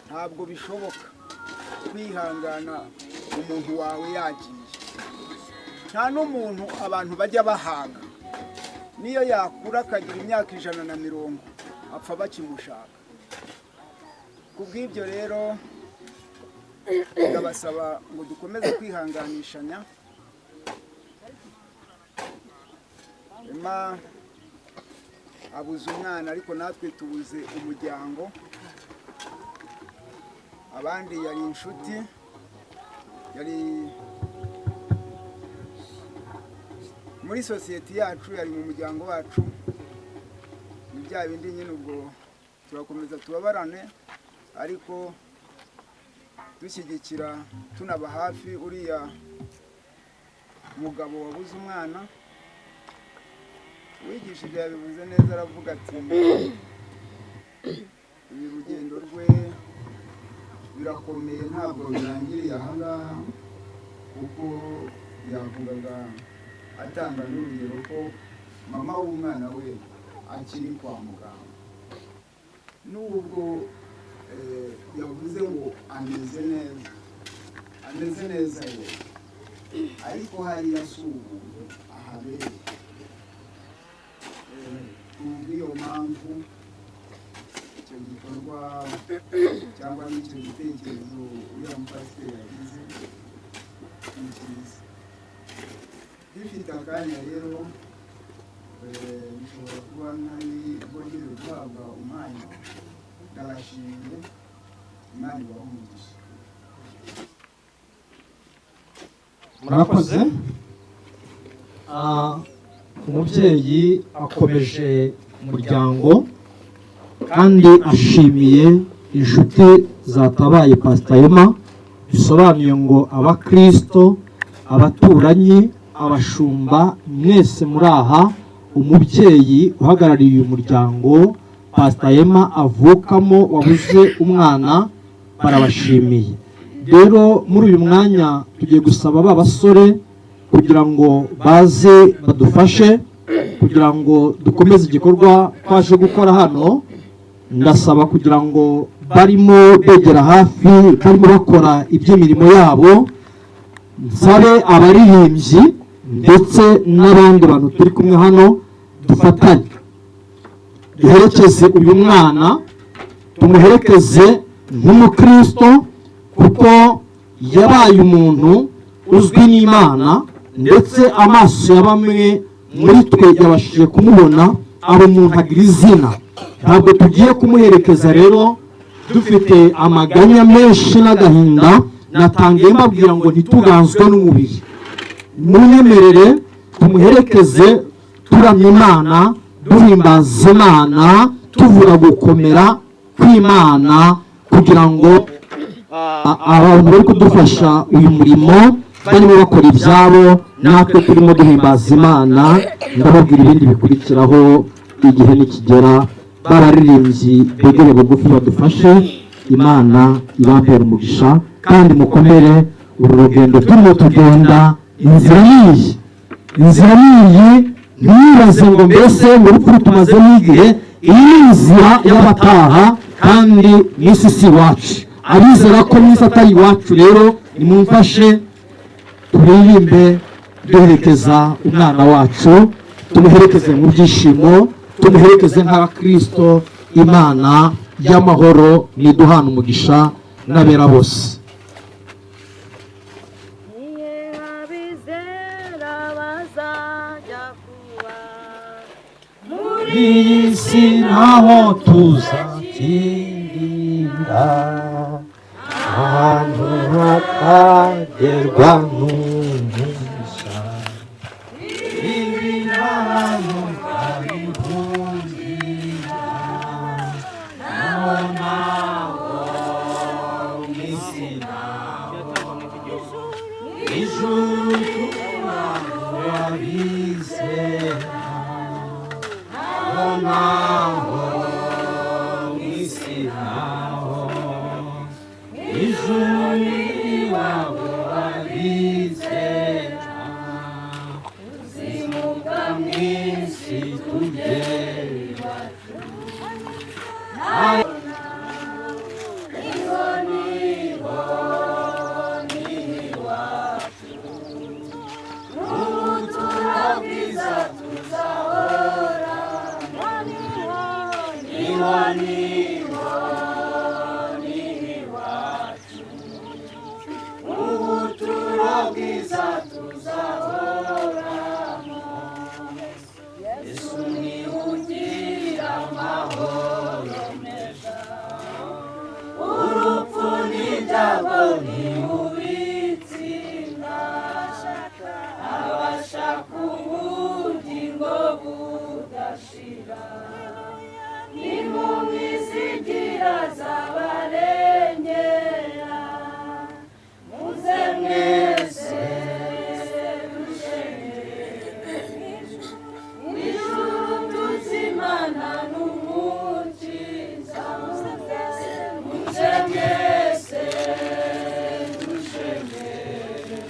Ntabwo bishoboka kwihangana umuntu wawe yagiye. Nta n'umuntu abantu bajya bahaga, niyo yakura akagira imyaka 120 apfa bakimushaka. Kubw'ibyo rero ndabasaba ngo dukomeze kwihanganishanya. Emma abuze umwana, ariko natwe tubuze umuryango. Abandi yari inshuti, yari muri sosiyete yacu, yari mu muryango wacu. Ni bya bindi nyine, ubwo turakomeza tubabarane, ariko dushyigikira tunaba hafi uriya mugabo wabuze umwana. Uwigishije yabivuze neza, aravuga ati ibi rugendo rwe birakomeye, ntabwo birangiriye ahangaha, kuko yavugaga atanga n'urugero ko mama w'umwana we akiri kwa muganga. N'ubwo yavuze ngo ameze neza, ameze neza ye, ariko hariya si ubuntu ahabereye. Kubw'iyo mpamvu icyo gikorwa cyangwa n'icyo gitekerezo uriya mupasiteri yagize ni cyiza. Gifite akanya rero bishobora kuba ntari bwongere guhabwa umwanya. Ndabashimiye, Imana ibahe umugisha. Murakoze. Umubyeyi akomeje umuryango kandi ashimiye inshuti zatabaye Pastor Emma, bisobanuye ngo abakristo, abaturanyi, abashumba mwese muri aha, umubyeyi uhagarariye uyu muryango Pastor Emma avukamo wabuze umwana, barabashimiye. Rero muri uyu mwanya tugiye gusaba ba basore kugira ngo baze badufashe kugira ngo dukomeze igikorwa twaje gukora hano. Ndasaba kugira ngo barimo begera hafi, barimo bakora iby'imirimo yabo, nsabe abaririmbyi ndetse n'abandi bantu turi kumwe hano dufatanye duherekeze uyu mwana, tumuherekeze nk'umukristo, kuko yabaye umuntu uzwi n'Imana, ndetse amaso ya bamwe muri twe yabashije kumubona, aba umuntu agira izina. Ntabwo tugiye kumuherekeza rero dufite amaganya menshi n'agahinda. Natangiye mbabwira ngo ntituganzwe n'umubiri, munyemerere tumuherekeze turamya Imana, duhimbaza Imana, tuvuga gukomera kw'Imana, kugira ngo abantu bari kudufasha uyu murimo barimo bakora ibyabo, natwe turimo duhimbaza Imana. Ndababwira ibindi bikurikiraho igihe nikigera. Bararirimbyi begere bugufi badufashe, Imana ibambere umugisha kandi mukomere. Uru rugendo turimo tugenda, inzira niyi, inzira niyi, ntibaze ngo mbese ngo urupfu tumazemo igihe. Iyi ni inzira y'abataha, kandi n'isi si iwacu. Abizera ko n'isi atari iwacu rero nimumfashe turirimbe duherekeza umwana wacu, tumuherekeze mu byishimo, tumuherekeze nk'abakristo. Imana y'amahoro niduhana umugisha n'abera bose. Muri iyi si naho tuzatindira, ahantu hatagerwa n'umucyo. Ijuru wabizera aho naho mw'isi naho ijuru iwabo wabizera tuzimuka mw'isi tugere iwacu. Yesu ni ugira amahoro meza, urupfu n'ibyago ntibubitsinda, abashaka ubugingo budashira, nimumwizigira azabarengera, muze mwese dushengere ijuru tuzimana n'umukiza, muze mwese dushengere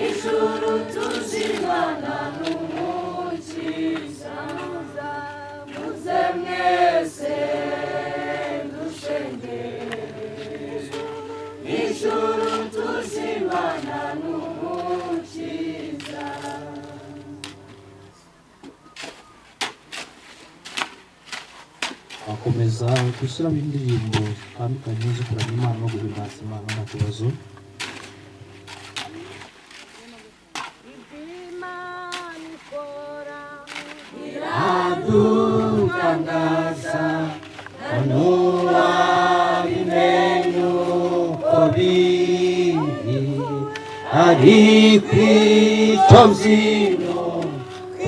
ijuru tuzimana n'umukiza, muze mwese dushengere ijuru tuzimana n'umukiza. Bakomeza gushyiramo indirimbo zitandukanye zo kuramya Imana no guhimbaza Imana nta kibazo. Iradutangaza ntiwabimenya uko biri, ariko icyo mbyino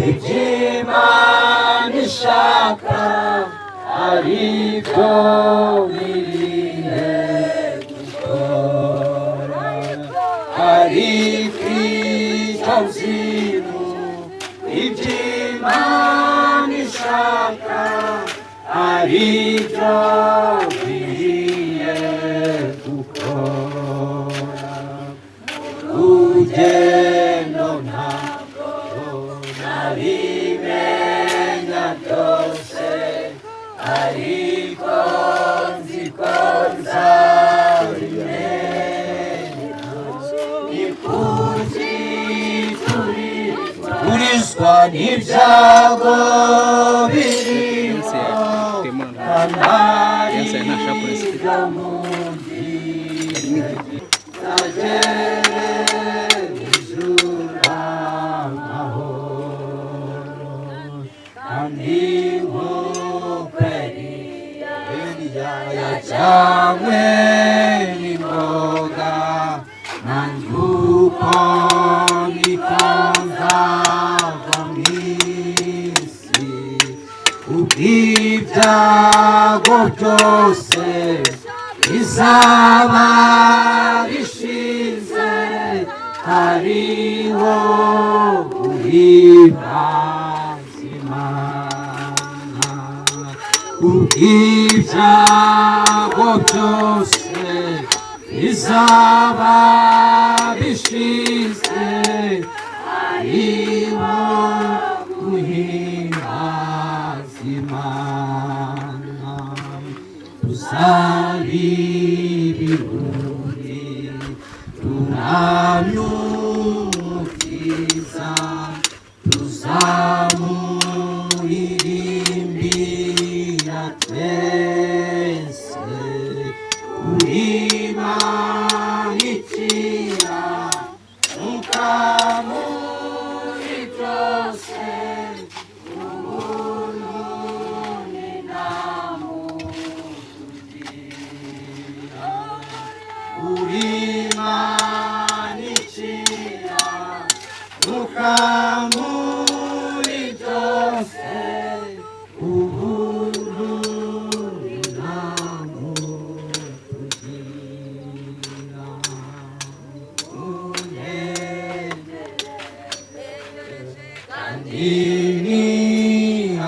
iby'Imana ishaka ariko birihe gukora, ariko icyo mbyino iby'Imana ishaka aribyo bigiye gukora. Urugendo ntabwo nabimenya byose, ariko nzi ko nzabimenya. Ni kuki turizwa n'ibyago biriho, kandi ibyo mu gihe nzagere ijuru amahoro, kandi nk'uko Eliya yajyanywe n'imboga, nanjye uko niko nzava mu isi, ubw'ibyago byose bizaba bishize, hariho guhimbaza Imana. Ubw'ibyago byose bizaba bishize, hariho guhimbaza Imana. Tuzabibiruri turamye Umukiza, tuzamuririmbira twese, urimanikira mukamuri byose, ubuntu ni namutugira. Urimanikira mukamuri byose, ubuntu ni namutugira. Kandi nihanganye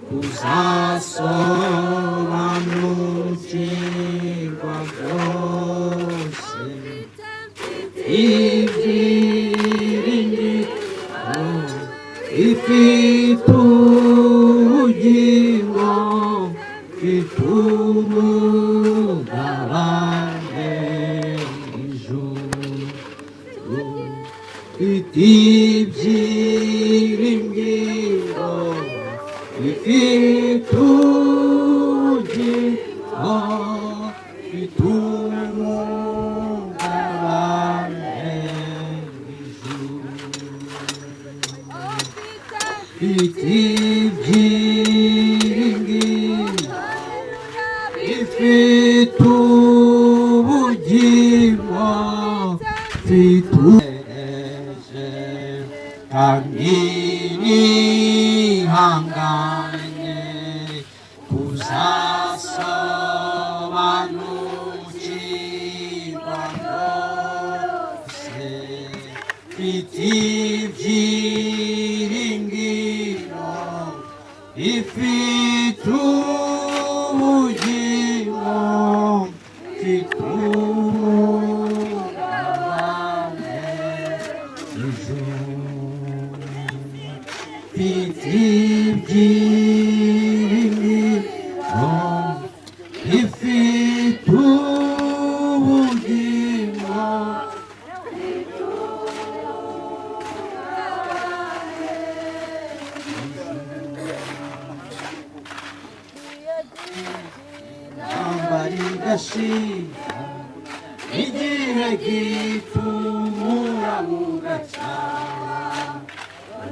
kuzasobanukirwa byose ibyiringiro ifite ubugingo ifite umugabane ijuru ifite ibyiringiro ifite ubugingo ifite umugabane ijuru ifite ibyiringiro ifite ubugingo ifite ubutegereje kandi nihanganye kuzasobanukirwa byose ifite ibyiringiro ifite ubugingo ifite umugabane ijuru ifite ibyiringiro ifite ubugingo ntambara igashira igihe gitumura bugacana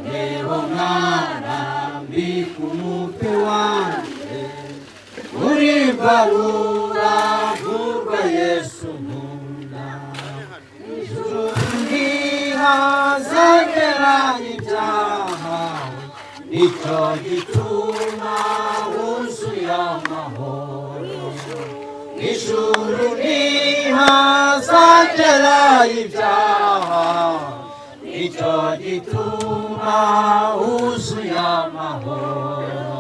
reba mwana mbika umutwe wanjye uri barura vurwa Yesu nkunda ijuru ntihazagera ibyaha nicyo gituma wuzuye amahoro ijuru ntihazagera ibyaha nicyo gituma wuzuye amahoro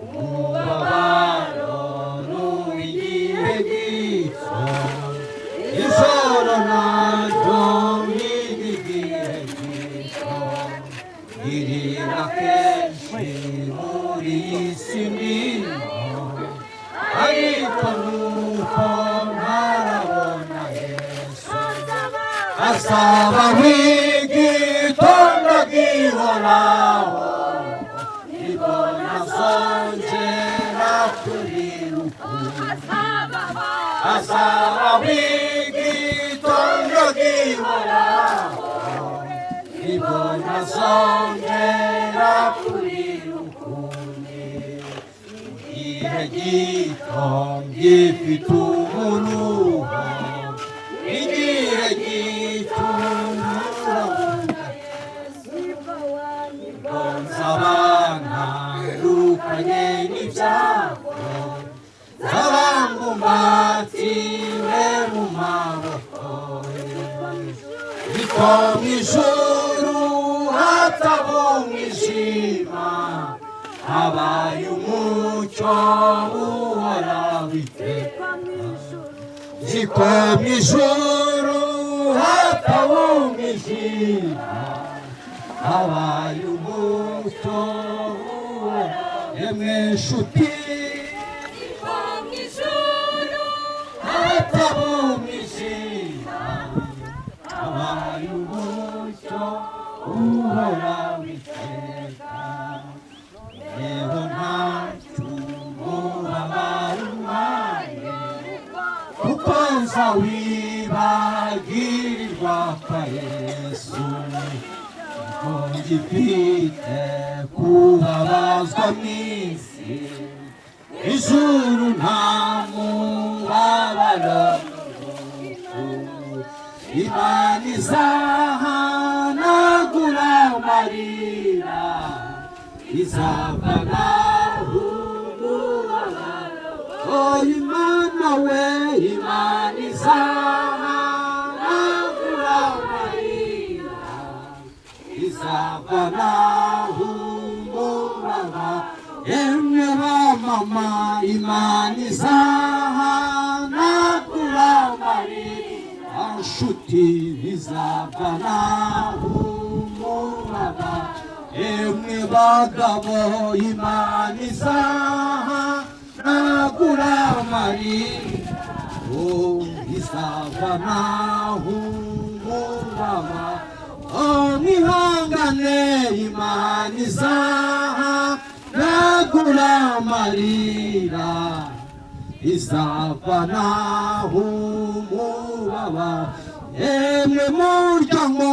umubabaro n'uw'igihe gito ijoro naryo n'iry'igihe gito Girira kenshi muri iyi si ndimo ariko nuko ntarabona Yesu asaba w'igitondo gihoraho nibwo nazongera kuriruka asaba w'igitondo gihoraho nibwo nazongera kurirukundi igihe gito gifite umuruho igihe gito nzabana rukanye n'ibyago nzabangumbatiwe mu maboko niko mu ijuru hataba umwijima habaye umucyo uhoraho iteka niko mu ijuru hataba umwijima habaye umucyo yemwe nshuti hataba umwijima habaye umucyo uhoraho iteka rero ntacyo umubabaro umpaye kuko nza wibagirirwa kwa Yesu kuko ngifite kubabazwa mu isi ijuru nta mubabaro Imana izahanagura amarira izavanaho umubabaro Oh Imana we Imana izahanagura amarira Izavanaho umubabaro. Emwe ba mama, Imana izahanagura amarira. Nshuti, izavanaho umubabaro. Emwe bagabo, Imana izahanagura amarira. Oh, izavanaho umubabaro. Oh, mwihangane, Imana izahanagura amarira. Izavanaho umubabaro. Emwe muryango,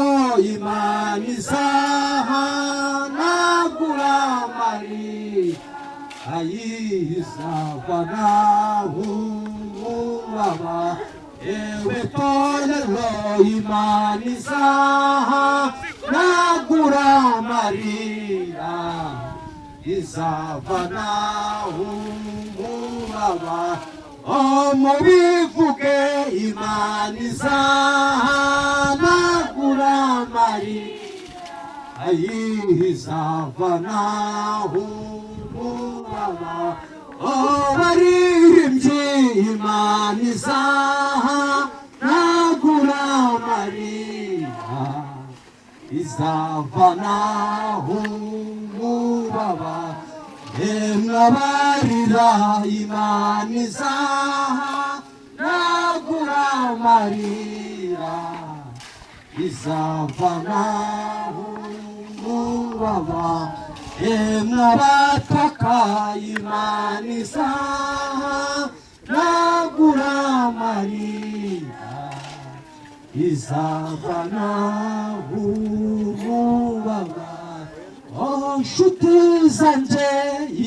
Imana izahanagura amarira. Izavanaho umubabaro. Ewe torero, Imana izahanagura amarira. Izavanaho umubabaro. Oh, mubivuge, Imana izahanagura amarira. Izavanaho umubabaro. Oh, baririmbyi, Imana izahanagura amarira. Izavanaho umubabaro. Emwe abarira, Imana izahanagura amarira. Izavanaho umubabaro. Emwe abataka, Imana izahanagura amarira. Izavanaho umubabaro. Oh, nshuti zanjye,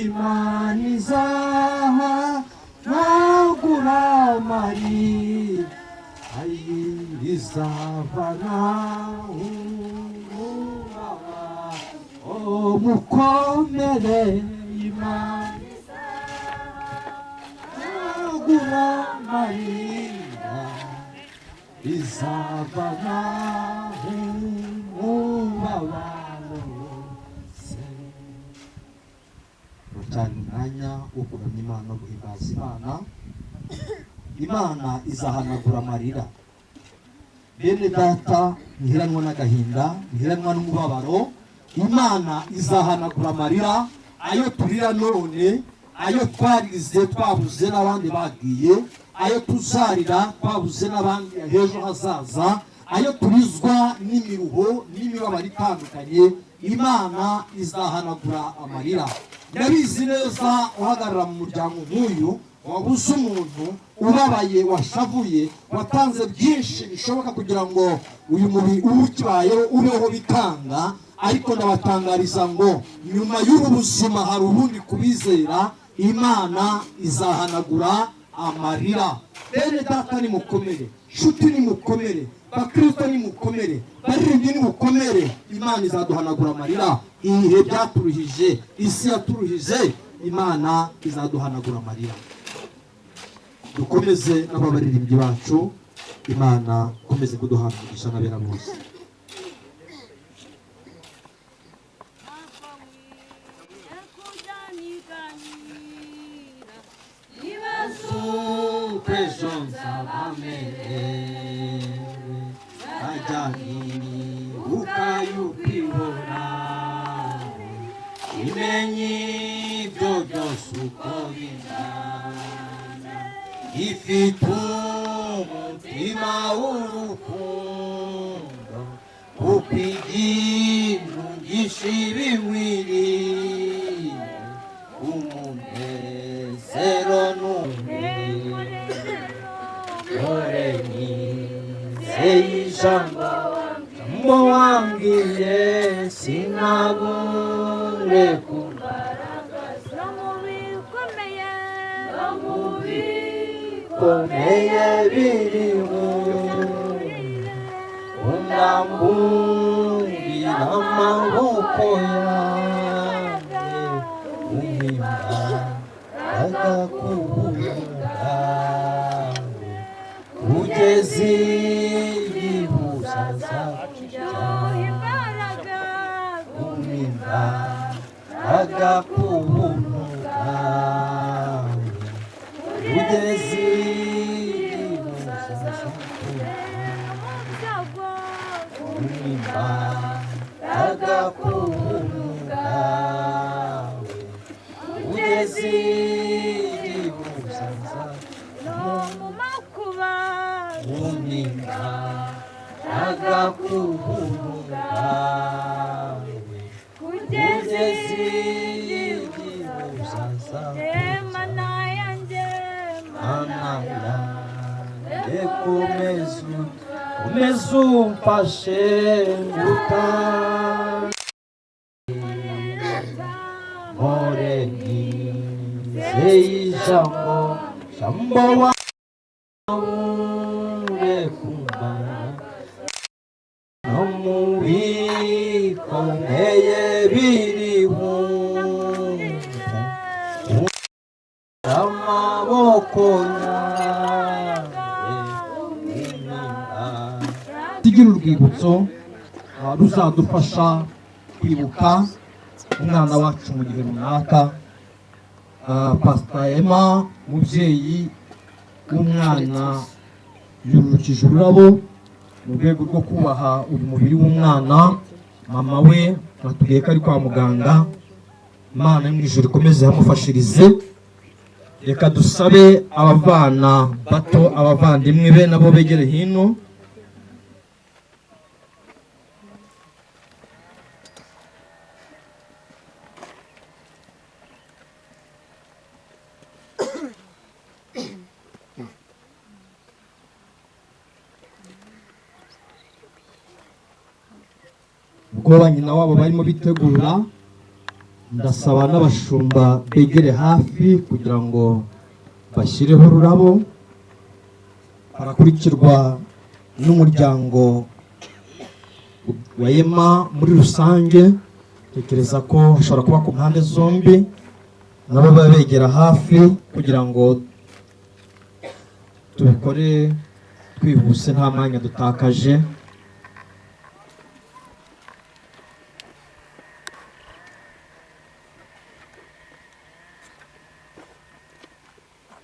Imana izahanagura amarira. Izavanaho umubabaro. Oh, mukomere, Imana izahanagura amarira. Izavanaho umubabaro. Cyane umwanya wo kuramya Imana no guhimbaza Imana. Imana izahanagura amarira. Bene data, ntiheranwa n'agahinda, ntiheranwa n'umubabaro. Imana izahanagura amarira, ayo turira none, ayo twarize twabuze n'abandi bagiye, ayo tuzarira twabuze n'abandi h'ejo hazaza, ayo turizwa n'imiruho n'imibabaro itandukanye. Imana izahanagura amarira. Ndabizi neza, uhagarara mu muryango nk'uyu wabuze umuntu ubabaye, washavuye, watanze byinshi bishoboka kugira ngo uyu mubiri ube ukibayeho ubeho bikanga. Ariko ndabatangariza ngo nyuma y'ubu buzima hari ubundi kubizera. Imana izahanagura amarira. Bene data, nimukomere. Nshuti, nimukomere. Bakristo, nimukomere. Baririmbyi, nimukomere. Imana izaduhanagura amarira. Ibihe byaturuhije, isi yaturuhije, Imana izaduhanagura amarira. Dukomeze n'ababaririmbyi bacu. Imana ikomeze kuduha umugisha n'abera bose. Ejo nzaba merewe, nzajya nibuka yuko ihoraho, imenye ibyo byose uko bingana, ifite umutima w'urukundo, kuko igirungisha ibinkwiriye, umunezero n'umwe. Dore nizeye ijambo wambwiye, sinabure No mu bikomeye, no mu bikomeye biriho, unamburira amaboko yawe, umpa kubura kugeza igihe uzaza. Imbaraga. Imbaraga ku buntu bwawe ugeze igihe uzaza imbaraga ku buntu bwawe ugeze igihe uzaza no mu makuba imbaraga ku buntu bwawe kugeza igihe uzaza Mana yanjye Mana yanjye komeza komeza umfashe nguta mpore nizeye ijambo jambo wawe kumva no mu bikomeye biriho amaboko yawe tugira urwibutso ruzadufasha kwibuka umwana wacu mu gihe runaka. Pastor Emma, umubyeyi w'umwana, yururukije ururabo mu rwego rwo kubaha uyu mubiri w'umwana. Mama we atubwiye ko ari kwa muganga. Imana yo mu ijuru ikomeze yamufashirize. Reka dusabe abavana bato, abavandimwe be nabo begere hino. Ubwo ba nyina wabo barimo bitegura, ndasaba n'abashumba begere hafi kugira ngo bashyireho ururabo. Barakurikirwa n'umuryango wa Emma muri rusange. Tekereza ko hashobora kuba ku mpande zombi, nabo baba begera hafi kugira ngo tubikore twihuse nta mwanya dutakaje.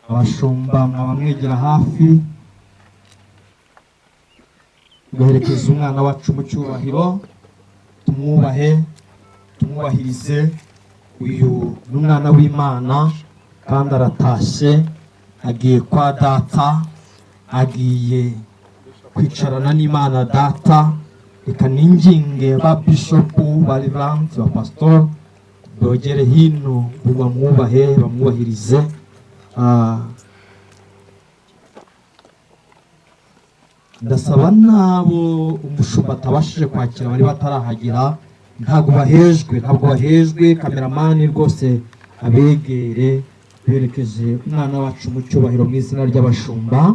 Abashumba mwaba mwegera hafi tugaherekeza umwana wacu mu cyubahiro, tumwubahe, tumwubahirize. Uyu ni umwana w'Imana kandi aratashye, agiye kwa data, agiye kwicarana n'Imana data. Reka ninginge ba bishopu, ba reverandi, ba pasitori bogere hino bamwubahe, bamwubahirize. Ndasaba n'abo umushumba atabashije kwakira bari batarahagera, ntabwo bahejwe, ntabwo bahejwe. Kameramani rwose abegere berekeje umwana wacu mu cyubahiro mu izina ry'abashumba.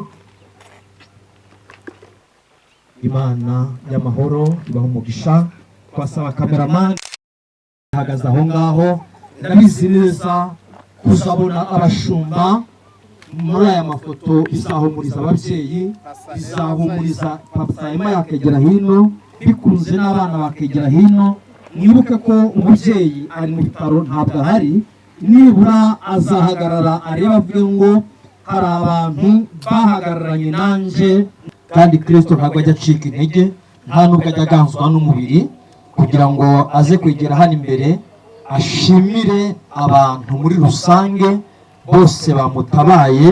Imana y'amahoro ibaha umugisha. Twasaba kameramani ahagaze aho ngaho, ndabizi neza kuzabona abashumba muri aya mafoto bizahumuriza ababyeyi, bizahumuriza Papa Emma yakegera hino, bikunze n'abana bakegera hino. Mwibuke ko umubyeyi ari mu bitaro ntabwo ahari, nibura azahagarara areba avuge ngo hari abantu bahagararanye nanjye. Kandi Kristo ntabwo ajya acika intege, nta nubwo ajya aganzwa n'umubiri, kugira ngo aze kwegera hano imbere ashimire abantu muri rusange bose bamutabaye,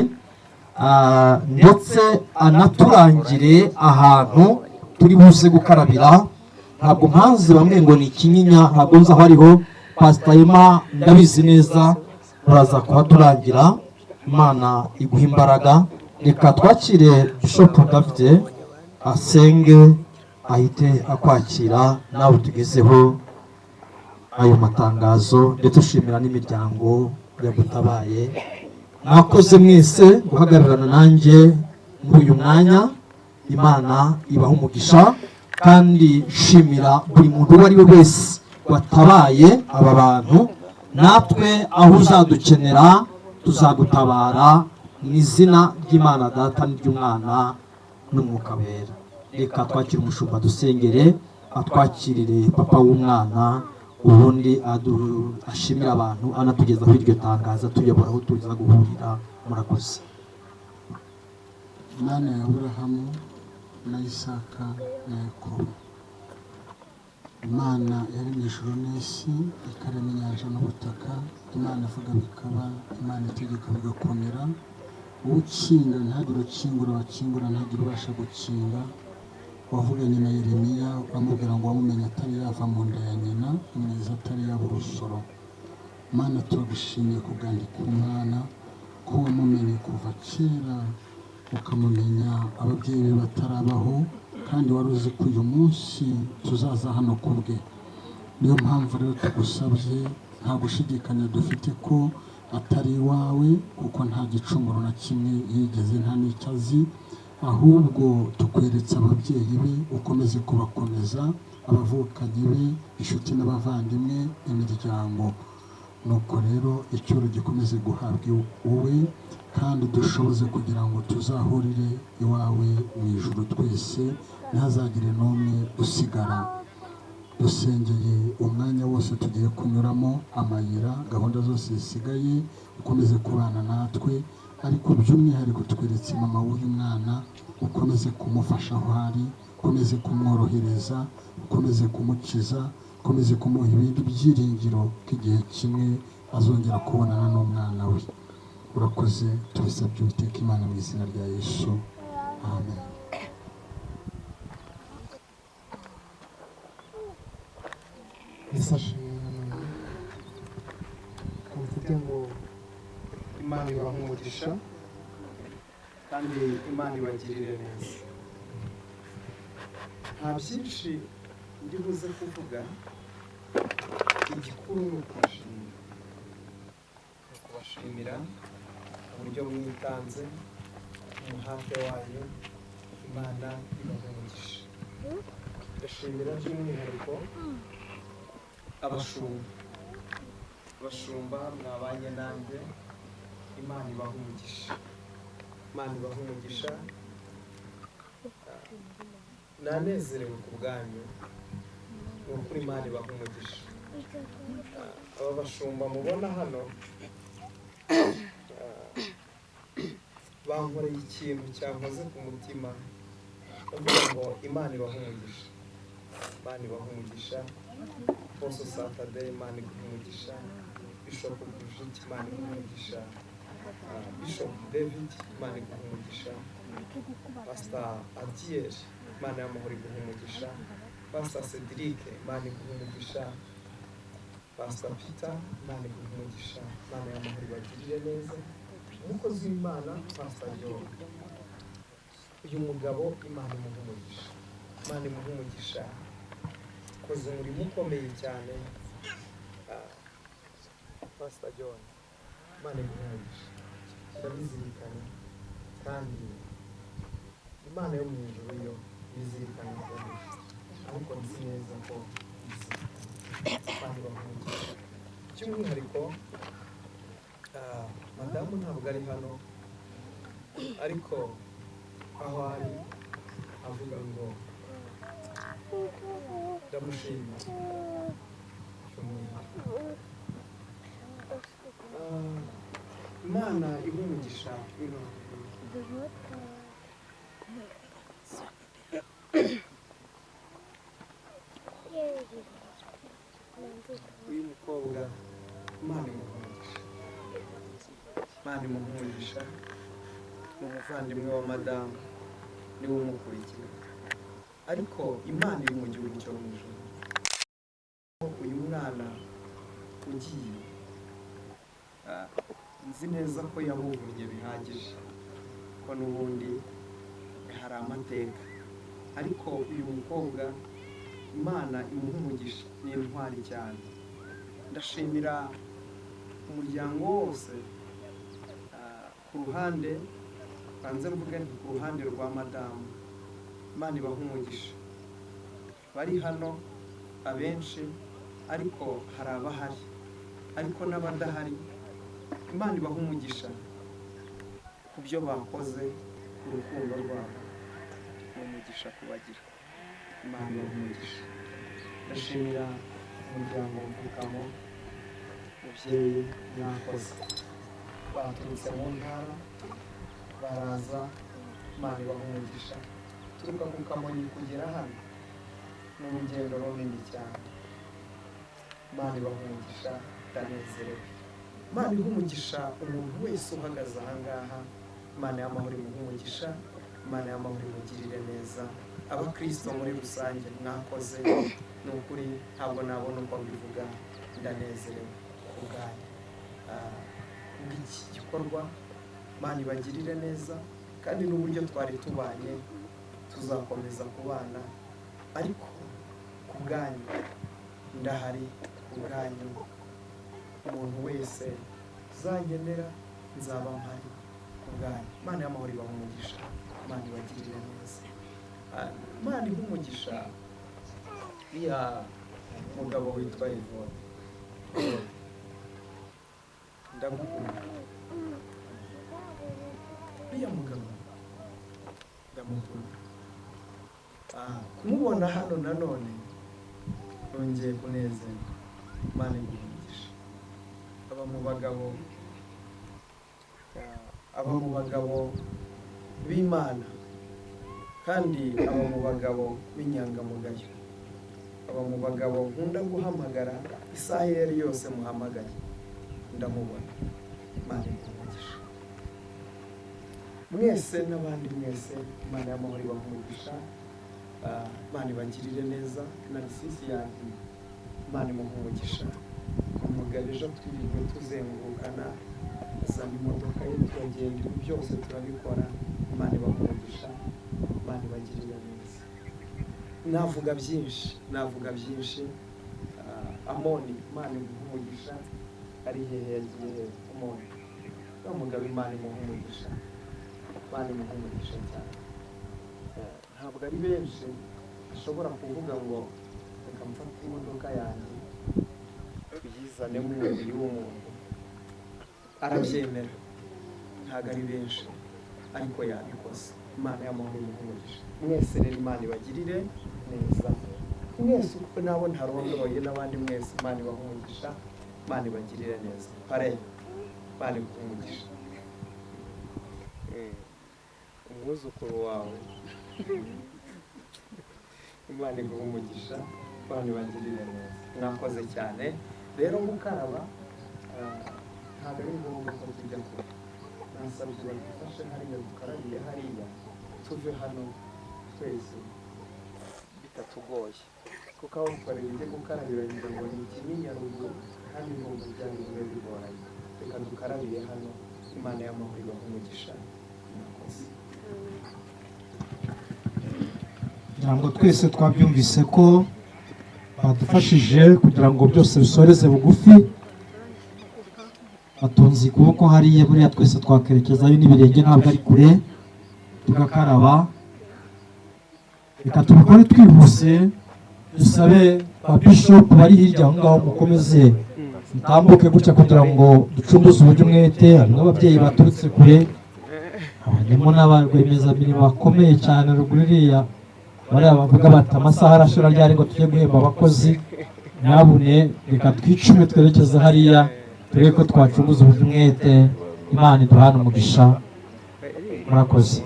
ndetse anaturangire ahantu turi buze gukarabira. Ntabwo mpanze bamwe ngo ni Kinyinya, ntabwo nzi aho ariho. Pastor Emma ndabizi neza uraza kuhaturangira. Imana iguha imbaraga. Reka twakire Bishop David asenge ahite akwakira, nawe utugezeho ayo matangazo, ndetse ushimira n'imiryango yagutabaye. Mwakoze mwese guhagararana nanjye muri uyu mwanya. Imana ibaha umugisha, kandi shimira buri muntu uwo ari we wese watabaye aba bantu. Natwe aho uzadukenera tuzagutabara mu izina ry'Imana Data n'iry'Umwana n'Umwuka Wera. Reka twakire umushumba dusengere, atwakirire papa w'umwana Ubundi ashimira abantu, anatugezaho iryo tangazo, atuyobora aho tuza guhurira. Murakoze. Imana ya Aburahamu na Isaka na Yakobo, Imana yaremye ijuru n'isi, ikarema inyanja n'ubutaka, Imana ivuga bikaba, Imana itegeka bigakomera. Ukinga ntihagire ukingura, wakingura ntihagire ubasha gukinga. Wavuganye na Yeremiya uramubwira ngo wamumenye atari yava mu nda ya nyina, umwiza atari yaba urusoro. Mana, turagushimiye kubwandika umwana, ko wamumenye kuva kera, ukamumenya ababyeyi be batarabaho, kandi wari uzi ko uyu munsi tuzaza hano ku bwe. Niyo mpamvu rero tugusabye, nta gushidikanya dufite ko atari iwawe, kuko nta gicumuro na kimwe yigeze, nta n'icyo azi, ahubwo tukweretse ababyeyi be, ukomeze kubakomeza, abavukanyi be, inshuti n'abavandimwe, imiryango. Nuko rero icyuro gikomeze guhabwa wowe, kandi dushoboze kugira ngo tuzahurire iwawe mu ijuru twese, ntihazagire n'umwe usigara. Dusengeye umwanya wose tugiye kunyuramo, amayira, gahunda zose zisigaye, ukomeze kubana natwe, ariko by'umwihariko tweretse mama w'uyu mwana, ukomeze kumufasha aho ari, ukomeze kumworohereza, ukomeze kumukiza, ukomeze kumuha ibindi byiringiro ko igihe kimwe azongera kubonana n'umwana we. Urakoze, tubisabye Uwiteka Imana mu izina rya Yesu, amen. Yesu ashimwe nanone. Mvuge ngo Imana ibahe umugisha kandi Imana ibagirire neza. Nta byinshi ndi buze kuvuga, igikuru ni ukubashimira, ni ukubashimira uburyo mwitanze, umuhate wanyu. Imana ibahe umugisha. Ndashimira by'umwihariko abashumba, abashumba mwabanye nanjye, Imana ibahe umugisha, Imana ibahe umugisha. Nanezerewe ku bwanyu, ni ukuri Imana ibahe umugisha. Aba bashumba mubona hano bankoreye ikintu cyankoze ku mutima, ndavuga ngo Imana ibahe umugisha, Imana ibahe umugisha. Bose Saturday, Imana iguhe umugisha. Bishop Brigitte, Imana iguhe umugisha. Bishop David, Imana iguhe umugisha. Pastor Adiel, Imana y'amahoro iguhe umugisha. Pastor Cedric, Imana iguhe umugisha. Pastor Peter, Imana iguhe umugisha. Imana y'amahoro ibagirire neza. Umukozi w'Imana Pastor John, uyu mugabo Imana imuhe umugisha, Imana imuhe umugisha. Akoze umurimo ukomeye cyane. Pastor John, Imana imuhe umugisha, ndabizirikana, kandi Imana yo mu ijuru yo bizirikana ikomeye, ariko nzi neza ko izirikana. Imana ibahe umugisha. By'umwihariko madamu ntabwo ari hano, ariko aho ari avuga ngo ndamushima by'umwihariko. Imana iha umugisha. Uyu mukobwa Imana imuha umugisha, Imana imuha umugisha. Ni umuvandimwe wa madamu, niwe umukurikira, ariko Imana iri mu gihugu cyo mu ijuru. Uyu mwana ugiye, nzi neza ko yamuvunnye bihagije, ko n'ubundi hari amateka, ariko uyu mukobwa Imana imuha umugisha, ni intwari cyane. Ndashimira umuryango wose, ku ruhande banze mvuge nti ku ruhande rwa madamu, Imana ibaha umugisha. Bari hano abenshi, ariko hari abahari, ariko n'abadahari, Imana ibaha umugisha ku byo bakoze, ku rukundo rwabo, ni umugisha kubagira. Imana ibaha umugisha. Ndashimira Umuryango mvukamo, mubyeyi, mwakoze. Baturutse mu ntara baraza, Imana ibaha umugisha. Turuka ku Kamonyi kugera hano ni urugendo runini cyane. Imana ibaha umugisha, ndanezerewe. Imana iha umugisha umuntu wese uhagaze aha ngaha. Imana y'amahoro imuhe umugisha, Imana y'amahoro imugirire neza. Abakristo muri rusange mwakoze, ni ukuri ntabwo nabona uko mbivuga, ndanezerewe ku bwanyu. Bw'iki gikorwa, Imana ibagirire neza, kandi n'uburyo twari tubanye tuzakomeza kubana, ariko ku bwanyu ndahari, ku bwanyu umuntu wese uzankenera nzaba mpari ku bwanyu. Imana y'amahoro ibaha umugisha, Imana ibagirire neza. Imana iha umugisha uriya mugabo witwa Yvonne. Ndagukunda uriya mugabo, ndamukunda. Kumubona hano nanone nongeye kunezerwa. Imana iguhe umugisha. Aba mu bagabo, aba mu bagabo b'Imana, kandi aba mu bagabo b'inyangamugayo, aba mu bagabo nkunda guhamagara isaha iyo ari yose muhamagaye ndamubona. Imana iguhe umugisha mwese n'abandi mwese. Imana y'amahoro ibahe umugisha. Imana ibagirire neza. Narisisi yanjye, Imana imuhe umugisha. Umugabo ejo twirirwe tuzengurukana, azana imodoka ye turagenda, ibi byose turabikora. Imana ibahe umugisha, Imana ibagirire neza. Navuga byinshi, navuga byinshi. Amoni, Imana iguhe umugisha. Ari hehe yagiye hehe Amoni? Wa mugabo, Imana imuhe umugisha, Imana imuhe umugisha cyane. Ntabwo ari benshi ashobora kuvuga ngo reka mfate imodoka yanjye tuyizane mu mubiri w'umuntu, arabyemera. Ntabwo ari benshi, ariko yabikoze. Imana y'amahoro imuhe umugisha mwese. Rero Imana ibagirire neza mwese, uko nabo ntarondoye n'abandi mwese, Imana ibahe umugisha, Imana ibagirire neza. Pare, Imana iguhe umugisha. Umwuzukuru wawe, Imana iguhe umugisha, Imana ibagirire neza. Mwakoze cyane. Rero gukaraba ntabwo ari ngombwa ko tujya kure. Nasabye badufashe hariya dukarabire hariya, tuve hano twese bitatugoye, kuko aho twari bujye gukarabira ngira ngo ni Ikinyinya ruguru, kandi ngomba byari bibe bigoranye. Reka dukarabire hano. Imana y'amahoro ibahe umugisha. Mwakoze. Kugira ngo twese twabyumvise ko badufashije kugira ngo byose bisoreze bugufi, batunze ukuboko hariya, buriya twese twakerekezayo n'ibirenge, ntabwo ari kure, tugakaraba. Reka tubikore twihuse, dusabe ba bishopu bari hirya aho ngaho mukomeze mutambuke gutya kugira ngo ducunguze uburyo umwete. Harimo ababyeyi baturutse kure, harimo n'abarwiyemezamirimo bakomeye cyane ruguru iriya, bariya bavuga bati amasaha arashira ryari ngo tujye guhemba abakozi. Nyabune reka twicume twerekeze hariya, turebe ko twacunguza uburyo umwete. Imana iduhane umugisha, murakoze.